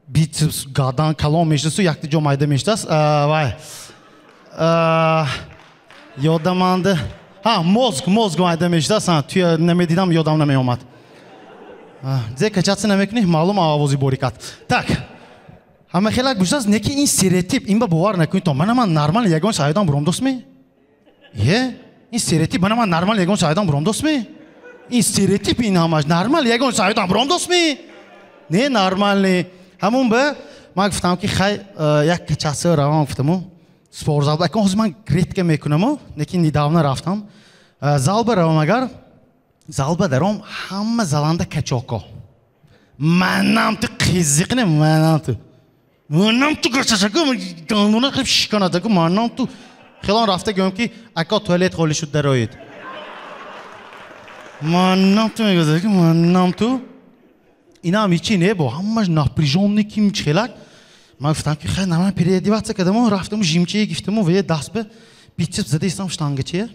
бицепс, гадан, калон мешдасу, якта ҷо майда мешдас. Вай. Ёдаманди. Ҳа, мозг, мозг майда мешдас. Туя намедидам, ёдам намеомад. Зе качатса намекунӣ, маълум овози борикат. Так. Ҳама хелак бушдааст, не ки ин стереотип, ин ба бовар накунед то. Мана ман нормал ягон шаҳидам буром достми? Е? Ин стереотип, мана ман нормал ягон шаҳидам буром достми? Ин стереотип ин ҳамаш нормал ягон шаҳидам буром достми? Не нормални. Ҳамон ба ман гуфтам ки хай як качатса равам гуфтаму спортзал. Акон ҳозир ман гретка мекунаму, лекин недавно рафтам. Зал ба равам агар, зал ба даром ҳама заланда качоко. Манам ту қизиқне, манам ту. Манам ту гашашаку, гандона қилиб шиканатаку, манам ту. Хелон рафта гӯям ки ака туалет холӣ шуд дароед. Манам ту мегӯяд, манам ту. Инам ҳечи не бо, ҳамаш напряжённый ким чихелак. Ман гуфтам ки хай нормально переодеваться кардаму, рафтаму жимчае гифтаму ва даст ба битсепс зада истам штангачая.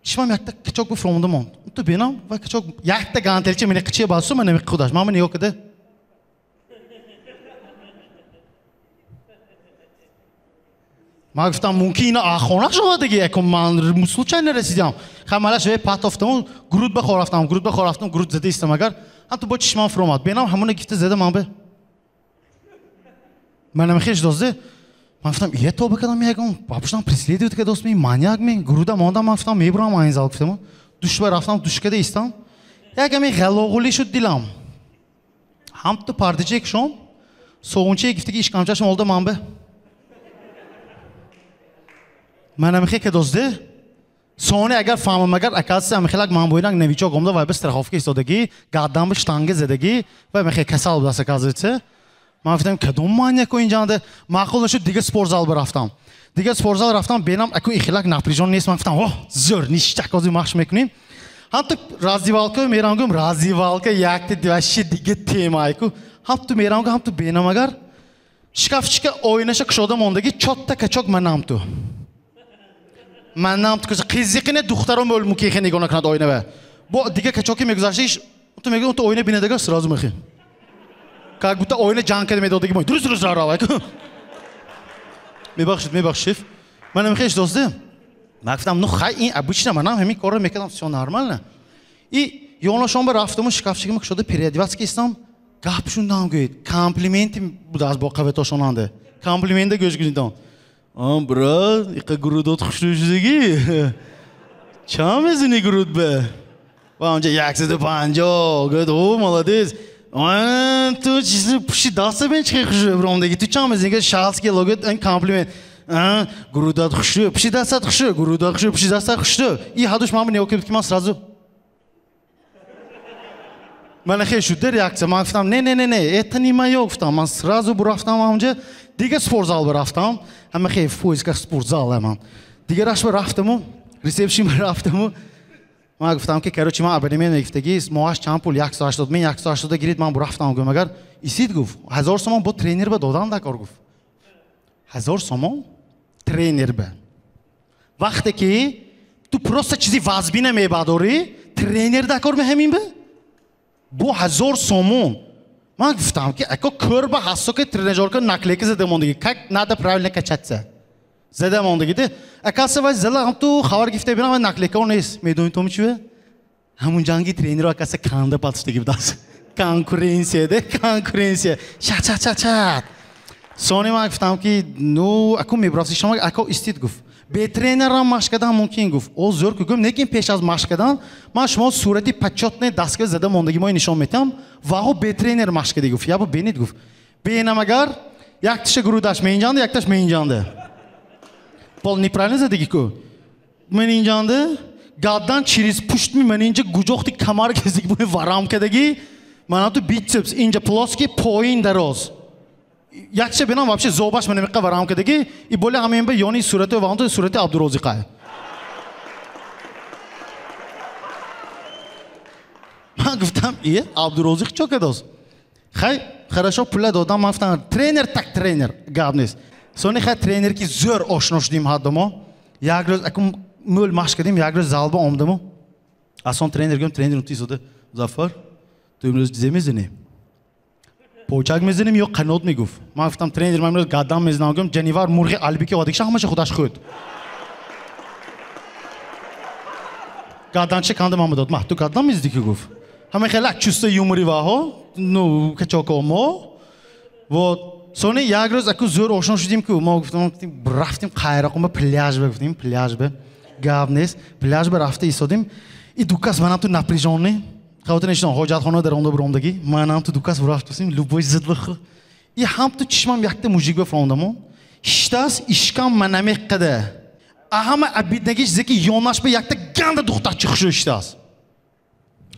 Чишмам якта качок буфромда монд. Ту бинам ва качок якта гантелча мени қичия басу, ман нами худаш. Ман нигоҳ карда. Ман гуфтам мумкин ина ахона шавадаги, якум ман случайно расидам. Хай малаш ве патофтаму, груд ба хор рафтам, груд ба хор рафтам, груд зада истам агар. Ҳам ту бо чишмам фуромад. Бинам ҳамона гифта зада ман ба. Ман намехеш дозде. Ман гуфтам, ие тоба кардам ягон, бабушам преследует ка дост ми, маньяк ми, груда мондам, ман гуфтам мебурам айн зал гуфтаму. Душ ба рафтам, душ када истам. Яками ғалоғулӣ шуд дилам. Ҳам ту пардаче кушом, соғунчае гифтаги ишкамчашам олда ман ба. Ман намехе ка дозде. Сони агар фаҳмам агар, оказывается, амихелак ман боинак новичок омда вай ба страховка истодагӣ, гаддан ба штанга задагӣ, вай мехе касал будааст, оказывается. Ман гуфтам, кадом маньяко инҷанда? Маъқул нашуд, дигар спортзал рафтам. Дигар спортзал рафтам, бенам аку ихелак напряжён нест. Ман гуфтам, о, зӯр, ништак ҳозир машқ мекунем. Ҳам ту раздевалка мерам гӯм, раздевалка якта вообще дига тема айку. Ҳам ту мерам гӯм, ҳам ту бенам агар Шкафчика оинаша кушода мондаги чотта качок манам ту. Манам ту қизиқине духтаром ӯл мукихе нигоҳ накунад оинава. Бо дига качоки мегузаштиш, ту мегӯ ту оина бинадага сразу мехи. Как будто оина ҷанг карда медодаги мо. Дурус дурус рава. Мебахшид, мебахшид. Манам хеш дӯсти. Ман гуфтам, ну хай ин обычно манам ҳамин корро мекардам, всё нормально. И ёнашон ба рафтаму шкафчикама кушода переодеваться истам. Гап шундам гӯед. Комплименти будааст бо қаветошонанда. Комплимента гӯш кунидам. А, брат, иқа грудот хушрӯ шудагӣ. Чанд мезани груд ба? Ва онҷа 150. Гӯед, о, молодец. Ту чизи пушти даста бин чӣ хушрӯ бромдаги. Ту чанд мезани? Гӯед, 60 кило. Гӯед, ин комплимент. Грудат хушрӯ, пушти дастат хушрӯ, грудат хушрӯ, пушти дастат хушрӯ. И ҳадуш ман нигоҳ кардам, ки ман сразу ман хел шуд реакция. Ман гуфтам, не, не, не, не, это не моё, гуфтам. Ман сразу бурафтам онҷа. Дига спортзал бурафтам. Ҳама хел в поисках спортзала ман. Дигараш рафтаму, ресепшн рафтаму. Ман гуфтам ки, короче, ман абонемент мегирифтаги, моҳаш чанд пул? 180. Мен 180 гирид, ман бурафтам гӯм. Агар исид гуфт, 1000 сомон бо тренер ба додам дакор гуфт. 1000 сомон тренер ба. Вақте ки ту просто чизи вазбина мебадорӣ, тренер дакор меҳамин ба? Бо 1000 сомон. Ман гуфтам ки ако кӯр ба ҳассо ки тренажерка наклейка зада мондагӣ. Как надо правильно качаться. Зада мондагӣ де. Акаса вай зала ҳам ту хабар гирифта бинам вай наклейка нест. Медонӣ то чӣ? Ҳамун ҷанги тренерро акаса канда патштагӣ будааст. Конкуренция де, конкуренция. Чат чат чат чат. Сони ман гуфтам ки ну ако мебрафти шумо ако истид гуфт. Бе тренерам машқ кардан мумкин гуфт. О зӯр ку гум, лекин пеш аз машқ кардан ман шумо сурати почётный дастга зада мондагӣ мои нишон метам. Ваҳо бе тренер машқ кардӣ гуфт. Ябо бенид гуфт. Бенам агар якташа грудаш менҷанде, якташ менҷанде. Пол неправильно задагӣ ку. Менинҷанде, гаддан через пуштми менинҷа гуҷохти камар кездиги мои варам кардагӣ. Манам ту бицепс инҷа плоский поин дароз. Якча бинам вообще зобаш мене меқа варам кардагӣ и боле ҳамин ба ёни сурати ва онто сурати Абдурозиқай. Ман гуфтам, е, Абдурозиқ чо кардост? Хай, хорошо, пула додам, ман гуфтам, тренер так тренер, гап нест. Сони хай тренер ки зӯр ошно шудим ҳаддамо. Як рӯз акум мӯл машқ кардем, як рӯз залба омдаму. Асон тренер гӯм, тренер унти изода, Зафар, ту имрӯз чизе мезанӣ? Почак мезанем ё қанот мегуфт. Ман гуфтам, тренер, ман имрӯз гадам мезанам, гӯм, ҷанивар мурғи албики овардагиша ҳамаша худаш хӯрд. Гаданча канда ман дод. Ма ту гадам мезди ки гуфт. Ҳама хеле чувство юмори ваҳо, ну качоко мо. Вот. Сони як рӯз аку зӯр ошно шудим ку мо гуфтам, рафтим Қайрақум ба пляж ба гуфтим, пляж ба. Гап нест. Пляж ба рафта истодим. И дукас манам ту напряжённый. Хавота нешидам, ҳоҷатхона дар онда буромдагӣ. Манам ту дукас бурафтусим, любой зид бихӯ. И ҳам ту чишмам якта мужик бафрондаму. Иштас ишкам манамеққада. А ҳама обиднагиш зеки ёнаш ба якта ганда духтарчи хушрӯ иштас.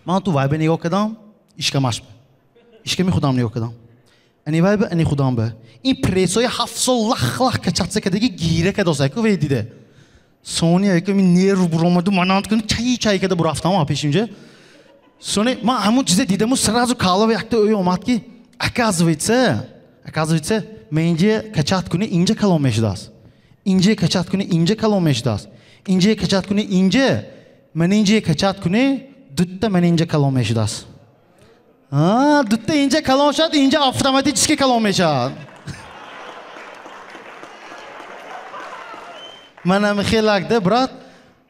Ман ту вай ба нигоҳ кардам, ишкамаш ба. Ишками худам нигоҳ кардам. Ани вай ба, ани худам ба. Ин прессои 7 сол лах-лах качатса кадаги гира кадоса ку вай дида. Сони айку ми нерв буромаду, манам ту чай-чай када бурафтам пешимҷа. Сони ман ҳамун чизе дидаму сразу калава якта ӯй омад ки оказывается, оказывается, менҷа качат куни инҷа калон мешудааст. Инҷа качат куни инҷа калон мешудааст. Инҷа качат куни инҷа, ман инҷа качат куни дутта ман инҷа калон мешудааст. А, дутта инҷа калон шуд, инҷа автоматически калон мешавад. Манам хелакда, брат,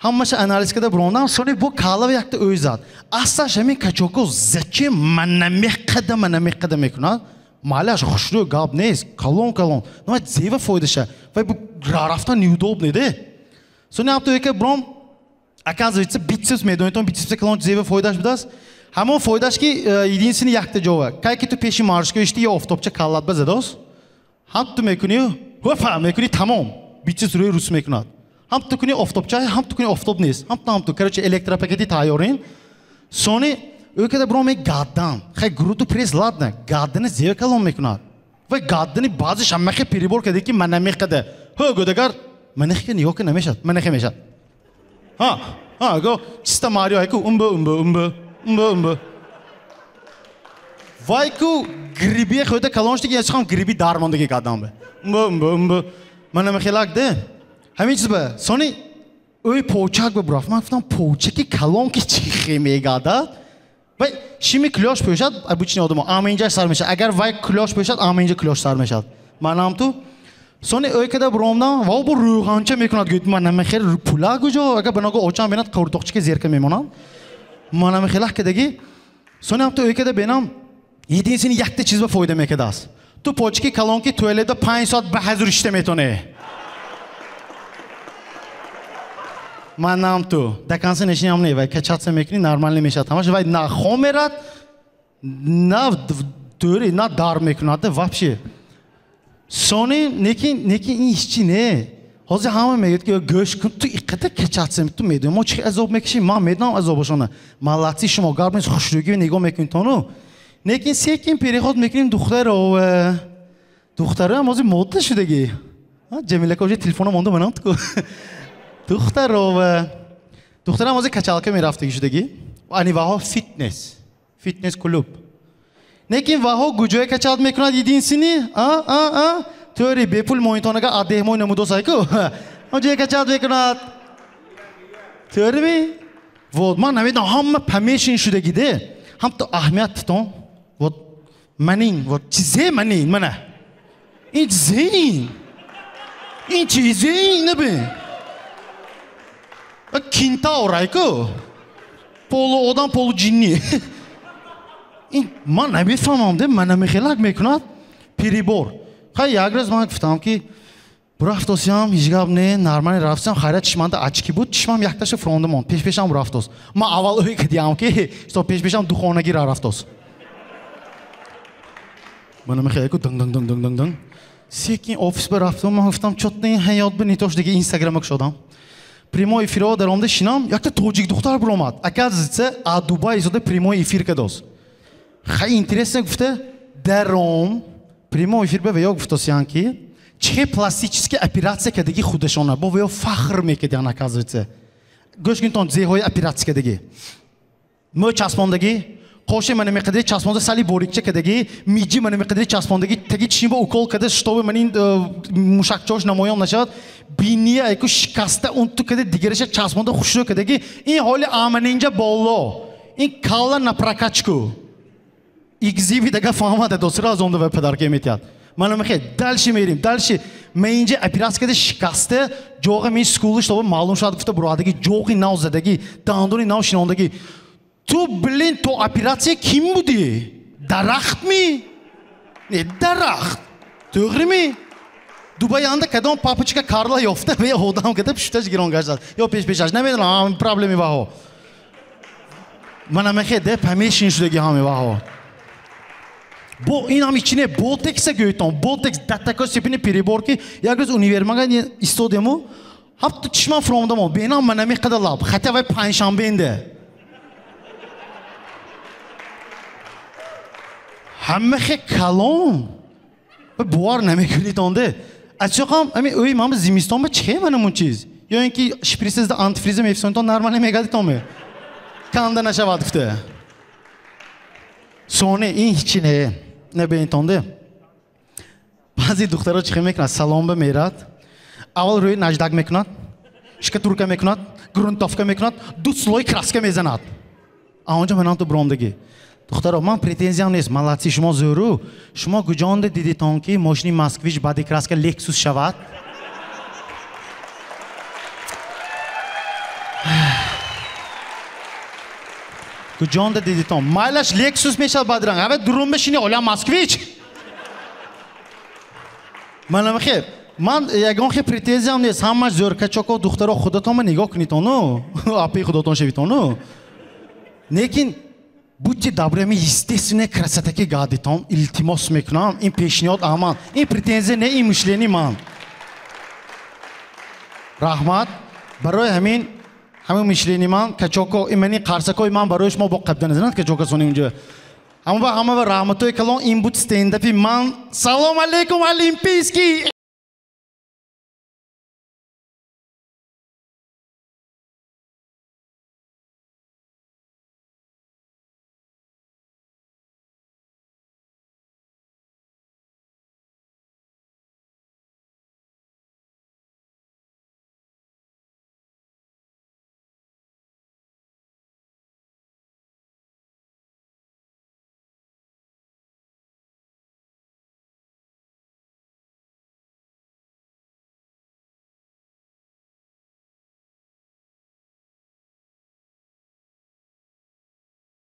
ҳамаша анализ карда бурондам, сони бо калава якта ӯй зад. Аслаш ҳамин качоко зачем манамеққада манамеққада мекунад? Малаш хушрӯ гап нест, калон калон. Но зева фоидаша. Вай бу рафтан неудобно де. Сони ҳамто яка бром, оказывается, бицепс медонитон, бицепс калон зева фоидаш будааст. Ҳамон фоидаш ки единственный якта ҷова. Кай ки ту пеши маршка ишти ё офтобча каллат ба задост, ҳам ту мекунӣ, ҳофа мекунӣ тамом. Бицепс рӯи рус мекунад. Ҳам ту кунӣ офтобча, ҳам ту кунӣ офтоб нест. Ҳам ту, ҳам ту. Короче, электропакети тайёрин. Сони ӯ када бром гаддан. Хай груду пресс ладно, гаддани зева калон мекунад. Вай гаддани баъзе шаммахе перебор карда ки манамеққада. Ҳо гӯдагар, манехе нигоҳ ка намешад, манехе мешад. Ҳа, ҳа, го чиста Марио айку умбо умбо умбо умбо умбо. Вай ку гриби хӯда калон шуд, ки гриби дармондагӣ кардам бе. Умб. Мана мехелак де. Ҳамин чиз бе. Сони ӯй почак бе бурафт. Ман гуфтам почаки калон ки чихе мегадад. Вай шими клёш пӯшад, обычный одамо, ама инҷаш сар мешад. Агар вай клёш пӯшад, ама инҷа клёш сар мешад. Манам ту. Сони ӯй када буромдам, ва бу рӯғанча мекунад. Гӯяд мана мехел пула куҷо? Агар биного очам бинад қурдоқчики зерка мемонад. Мана мехелак кадаги. Сони ҳам ту ӯй када бинам, единственный якта чиз ба фоида мекардааст. Ту почки калонки туалетда 5 соат ба ҳазур ишта метонӣ. Манам ту. До конца нешинам не, вай качаться мекунӣ, нормально мешавад. Ҳамаш вай на хом мерад, на дӯри, на дар мекунад, вообще. Сони некин ин ҳеч чи не. Ҳозир ҳама мегӯяд ки гӯш кун, ту иқадар качаться ту медонӣ мо чӣ азоб мекашем, ман медонам азобашона. Молодцы шумо, гап нест, хушрӯгӣ нигоҳ мекунед тону. Лекин секин переход мекунем духтаро. Духтаро ҳам ҳозир модда шудагӣ. Ҷамилака уже телефона монда манам ту. Духтаро. Духтарам ҳозир качалка мерафтагӣ шудагӣ. Ани ваҳо фитнес. Фитнес клуб. Лекин ваҳо куҷое качалт мекунад единственный? А? Тӯри бепул моинтонага адеҳмой намудосайку. Онҷое качалт мекунад. Тӯрими? Вот ман намедонам ҳама помешан шудагиде. Ҳам ту аҳамият титон. Вот манин, вот чизе манин, мана. Ин чизе ин? Ин чизе ин набин? Кентавр айку. Полу одам, полу ҷинни. Ин ман намефаҳмам, де, ман намехелак мекунад. Перебор. Хай як рӯз ман гуфтам ки бурафтосиям, ҳеҷ гап не, нормально рафтам, хайрат чишманда очки буд, чишмам якташа фронда монд, пешпешам бурафтос. Ман аввал ӯй кардиам ки, то пешпешам духонагӣ рафтос. Ман намехелаку динг динг динг динг динг динг. Секин офис ба рафтам, ман гуфтам чотни ҳаёт ба нитош дига Инстаграма кушодам. Прямой эфирро даромада шинам, якта тоҷик духтар буромад. Оказывается, аз Дубай изода прямой эфир кардос. Хай интересно гуфта, даром прямой эфир ба веё гуфтосиян ки чӣ пластический операция кардагӣ худашона, бо веё фахр мекардиан оказывается. Гӯш кунтон зеҳои операция кардагӣ. Мӯ часпондагӣ, қоши мана меқадари часпонда сали борикча кардагӣ, миҷи мана меқадари часпондагӣ, таги чишим ба укол карда, чтобы манин мушакчош намоён нашавад, биния айку шикаста он ту карда дигараша часпонда хушрӯ кардагӣ. Ин ҳоли аманинҷа боло. Ин калла на прокачку. Игзиви дага фаҳмада досира аз онда ва падарка метиҳад. Мана мехе дальше мерим, дальше. Мен инҷа операция карда шикаста, ҷоға мен скулиш тоба маълум шуд гуфта бурадагӣ, ҷоғи нав задагӣ, дандони нав шинондагӣ. Ту блин, то операция ким будӣ? Дарахт ми? Не, дарахт. To'g'rimi? Дубайанда кадом папочка Карла ёфта ва одам када пушташ гирон гаштааст. Ё пешпешаш, намедонам, проблеми ваҳо. Мана мехе де помешан шудагӣ ҳами ваҳо. Бо ин ҳам ичине ботекса гӯйтон, ботекс до такой степени перебор ки як рӯз универмага истодему, ҳафту чишмам фуромдамон, бенам мана меқада лаб, хотя вай панҷшанбенде. Ҳамахе калон. Бовар намекунед онде. Аз чоқам ами ӯй ман зимистон ба чихе манамун чиз? Ё ин ки шприсезда антифриза мефисонитон нормально мегардитон ме? Канда нашавад гуфта. Соне ин ҳичи не, набинитонде. Баъзе духтаро чихе мекунад? Салон ба мерад, аввал рӯи наждак мекунад, шкатурка мекунад, грунтовка мекунад, ду слой краска мезанад. А онҷо манам ту буромдагӣ. Духтаро, ман претензиям нест, молодцы, шумо зӯру. Шумо куҷонде дидитон ки мошини Москвич баъди краска Лексус шавад? Куҷонде дидитон? Майлаш Лексус мешавад баъди ранг. Ава дурун бешини, оля Москвич. Манам хе, ман ягон хе претензиям нест. Ҳамаш зӯркачоко духтаро худатонма нигоҳ кунитону, апи худатон шавитону. Лекин будьте добры, ми естественная красотаки гадитон, илтимос мекунам, ин пешниҳод аман, ин претензия не, ин мышление ман. Раҳмат, барои ҳамин ҳамин мышление ман, качоко, имани қарсакои ман барои шумо бо қабда назанад, качока сони унҷа. Ҳама ба ҳама раҳматои калон, ин буд стендапи ман. Салом алейкум, Олимпийский!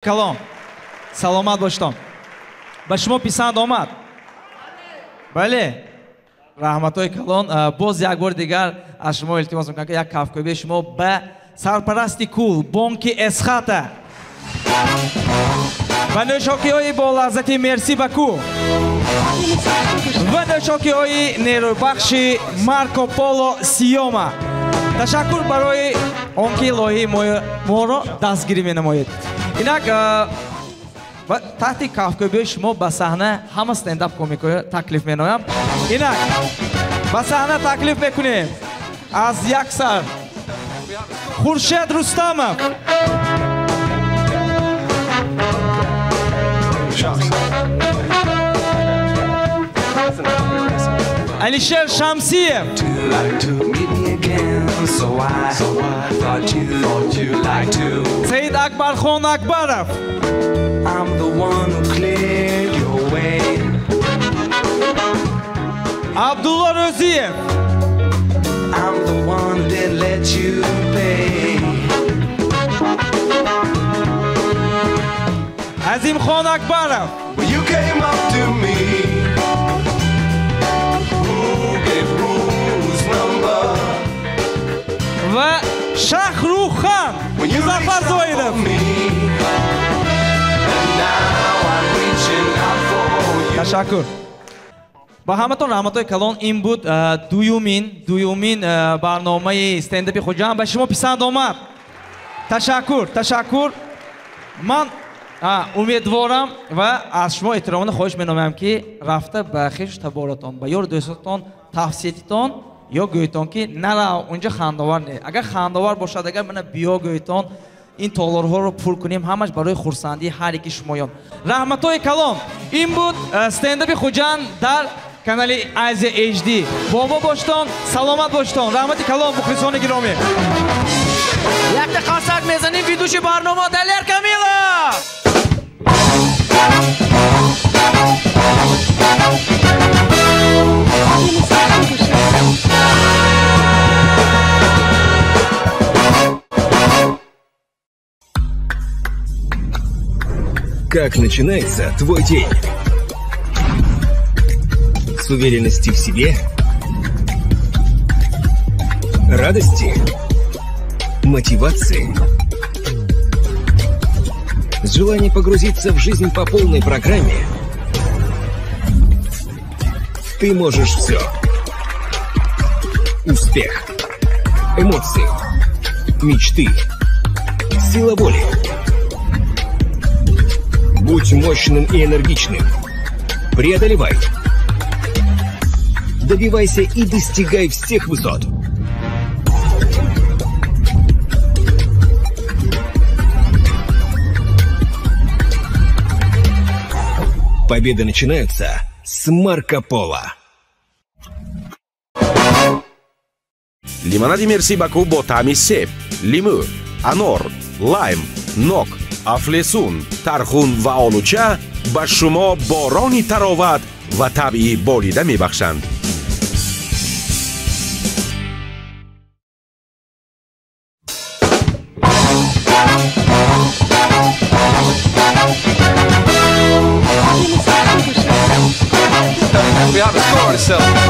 Калом, саломат бошед. Ба шумо писанд омад? Бале. Раҳматҳои калон. Боз як бори дигар аз шумо илтимос мекунам, ки як кафкӯбии шумо ба сарпарасти кул бонки Эсхата ва нӯшокиҳои бо лаззати Мерси Баку ва нӯшокиҳои нерӯбахши Марко Поло Сиёма. Ташаккур барои он ки лоиҳаи моро дастгирӣ менамоед. Инак ва таҳти кафкӯбии шумо ба саҳна ҳама стендап комикҳоро таклиф менамоям. Инак ба саҳна таклиф мекунем аз як сар Хуршед Рустамов, Алишер Шамсиев, Саид Акбархон Акбаров, Абдулло Рӯзиев, Азимхон Акбаров, ва Шахрухан Музаффар Зоидов. Ташаккур. Ба ҳаматон раҳматҳои калон. Ин буд дуюмин барномаи стендапи Хуҷанд. Ба шумо писанд омад? Ташаккур, ташаккур. Ман умедворам ва аз шумо эҳтиромона хоҳиш менамоям, ки рафта ба хешу таборатон, ба ёру дӯстотон тавсиятитон ё гӯйтон, ки нарав унҷа хандовар не. Агар хандовар бошад, агар мана биё гӯйтон, ин толорҳоро пур кунем, ҳамаш барои хурсандии ҳар яки шумоён. Раҳматҳои калон. Ин буд стендапи Хуҷанд дар канали Азия HD. Бо мо боштон, саломат боштон. Раҳмати калон, мухлисони гиромӣ.
Якта қарсак мезанем ведущий барнома Далер Камилов.
Как начинается твой день? С уверенности в себе, радости, мотивации, с желанием погрузиться в жизнь по полной программе. Ты можешь все. Успех, эмоции, мечты, сила воли. Будь мощным и энергичным. Преодолевай. Добивайся и достигай всех высот. Победы начинаются с Марко Поло.
Лимонади Мерси Баку бо таъми себ, лимӯ, анор, лайм, нок, афлесун, тархун ва олуча ба шумо борони тароват ва табъи болида мебахшанд.
We have a score to settle.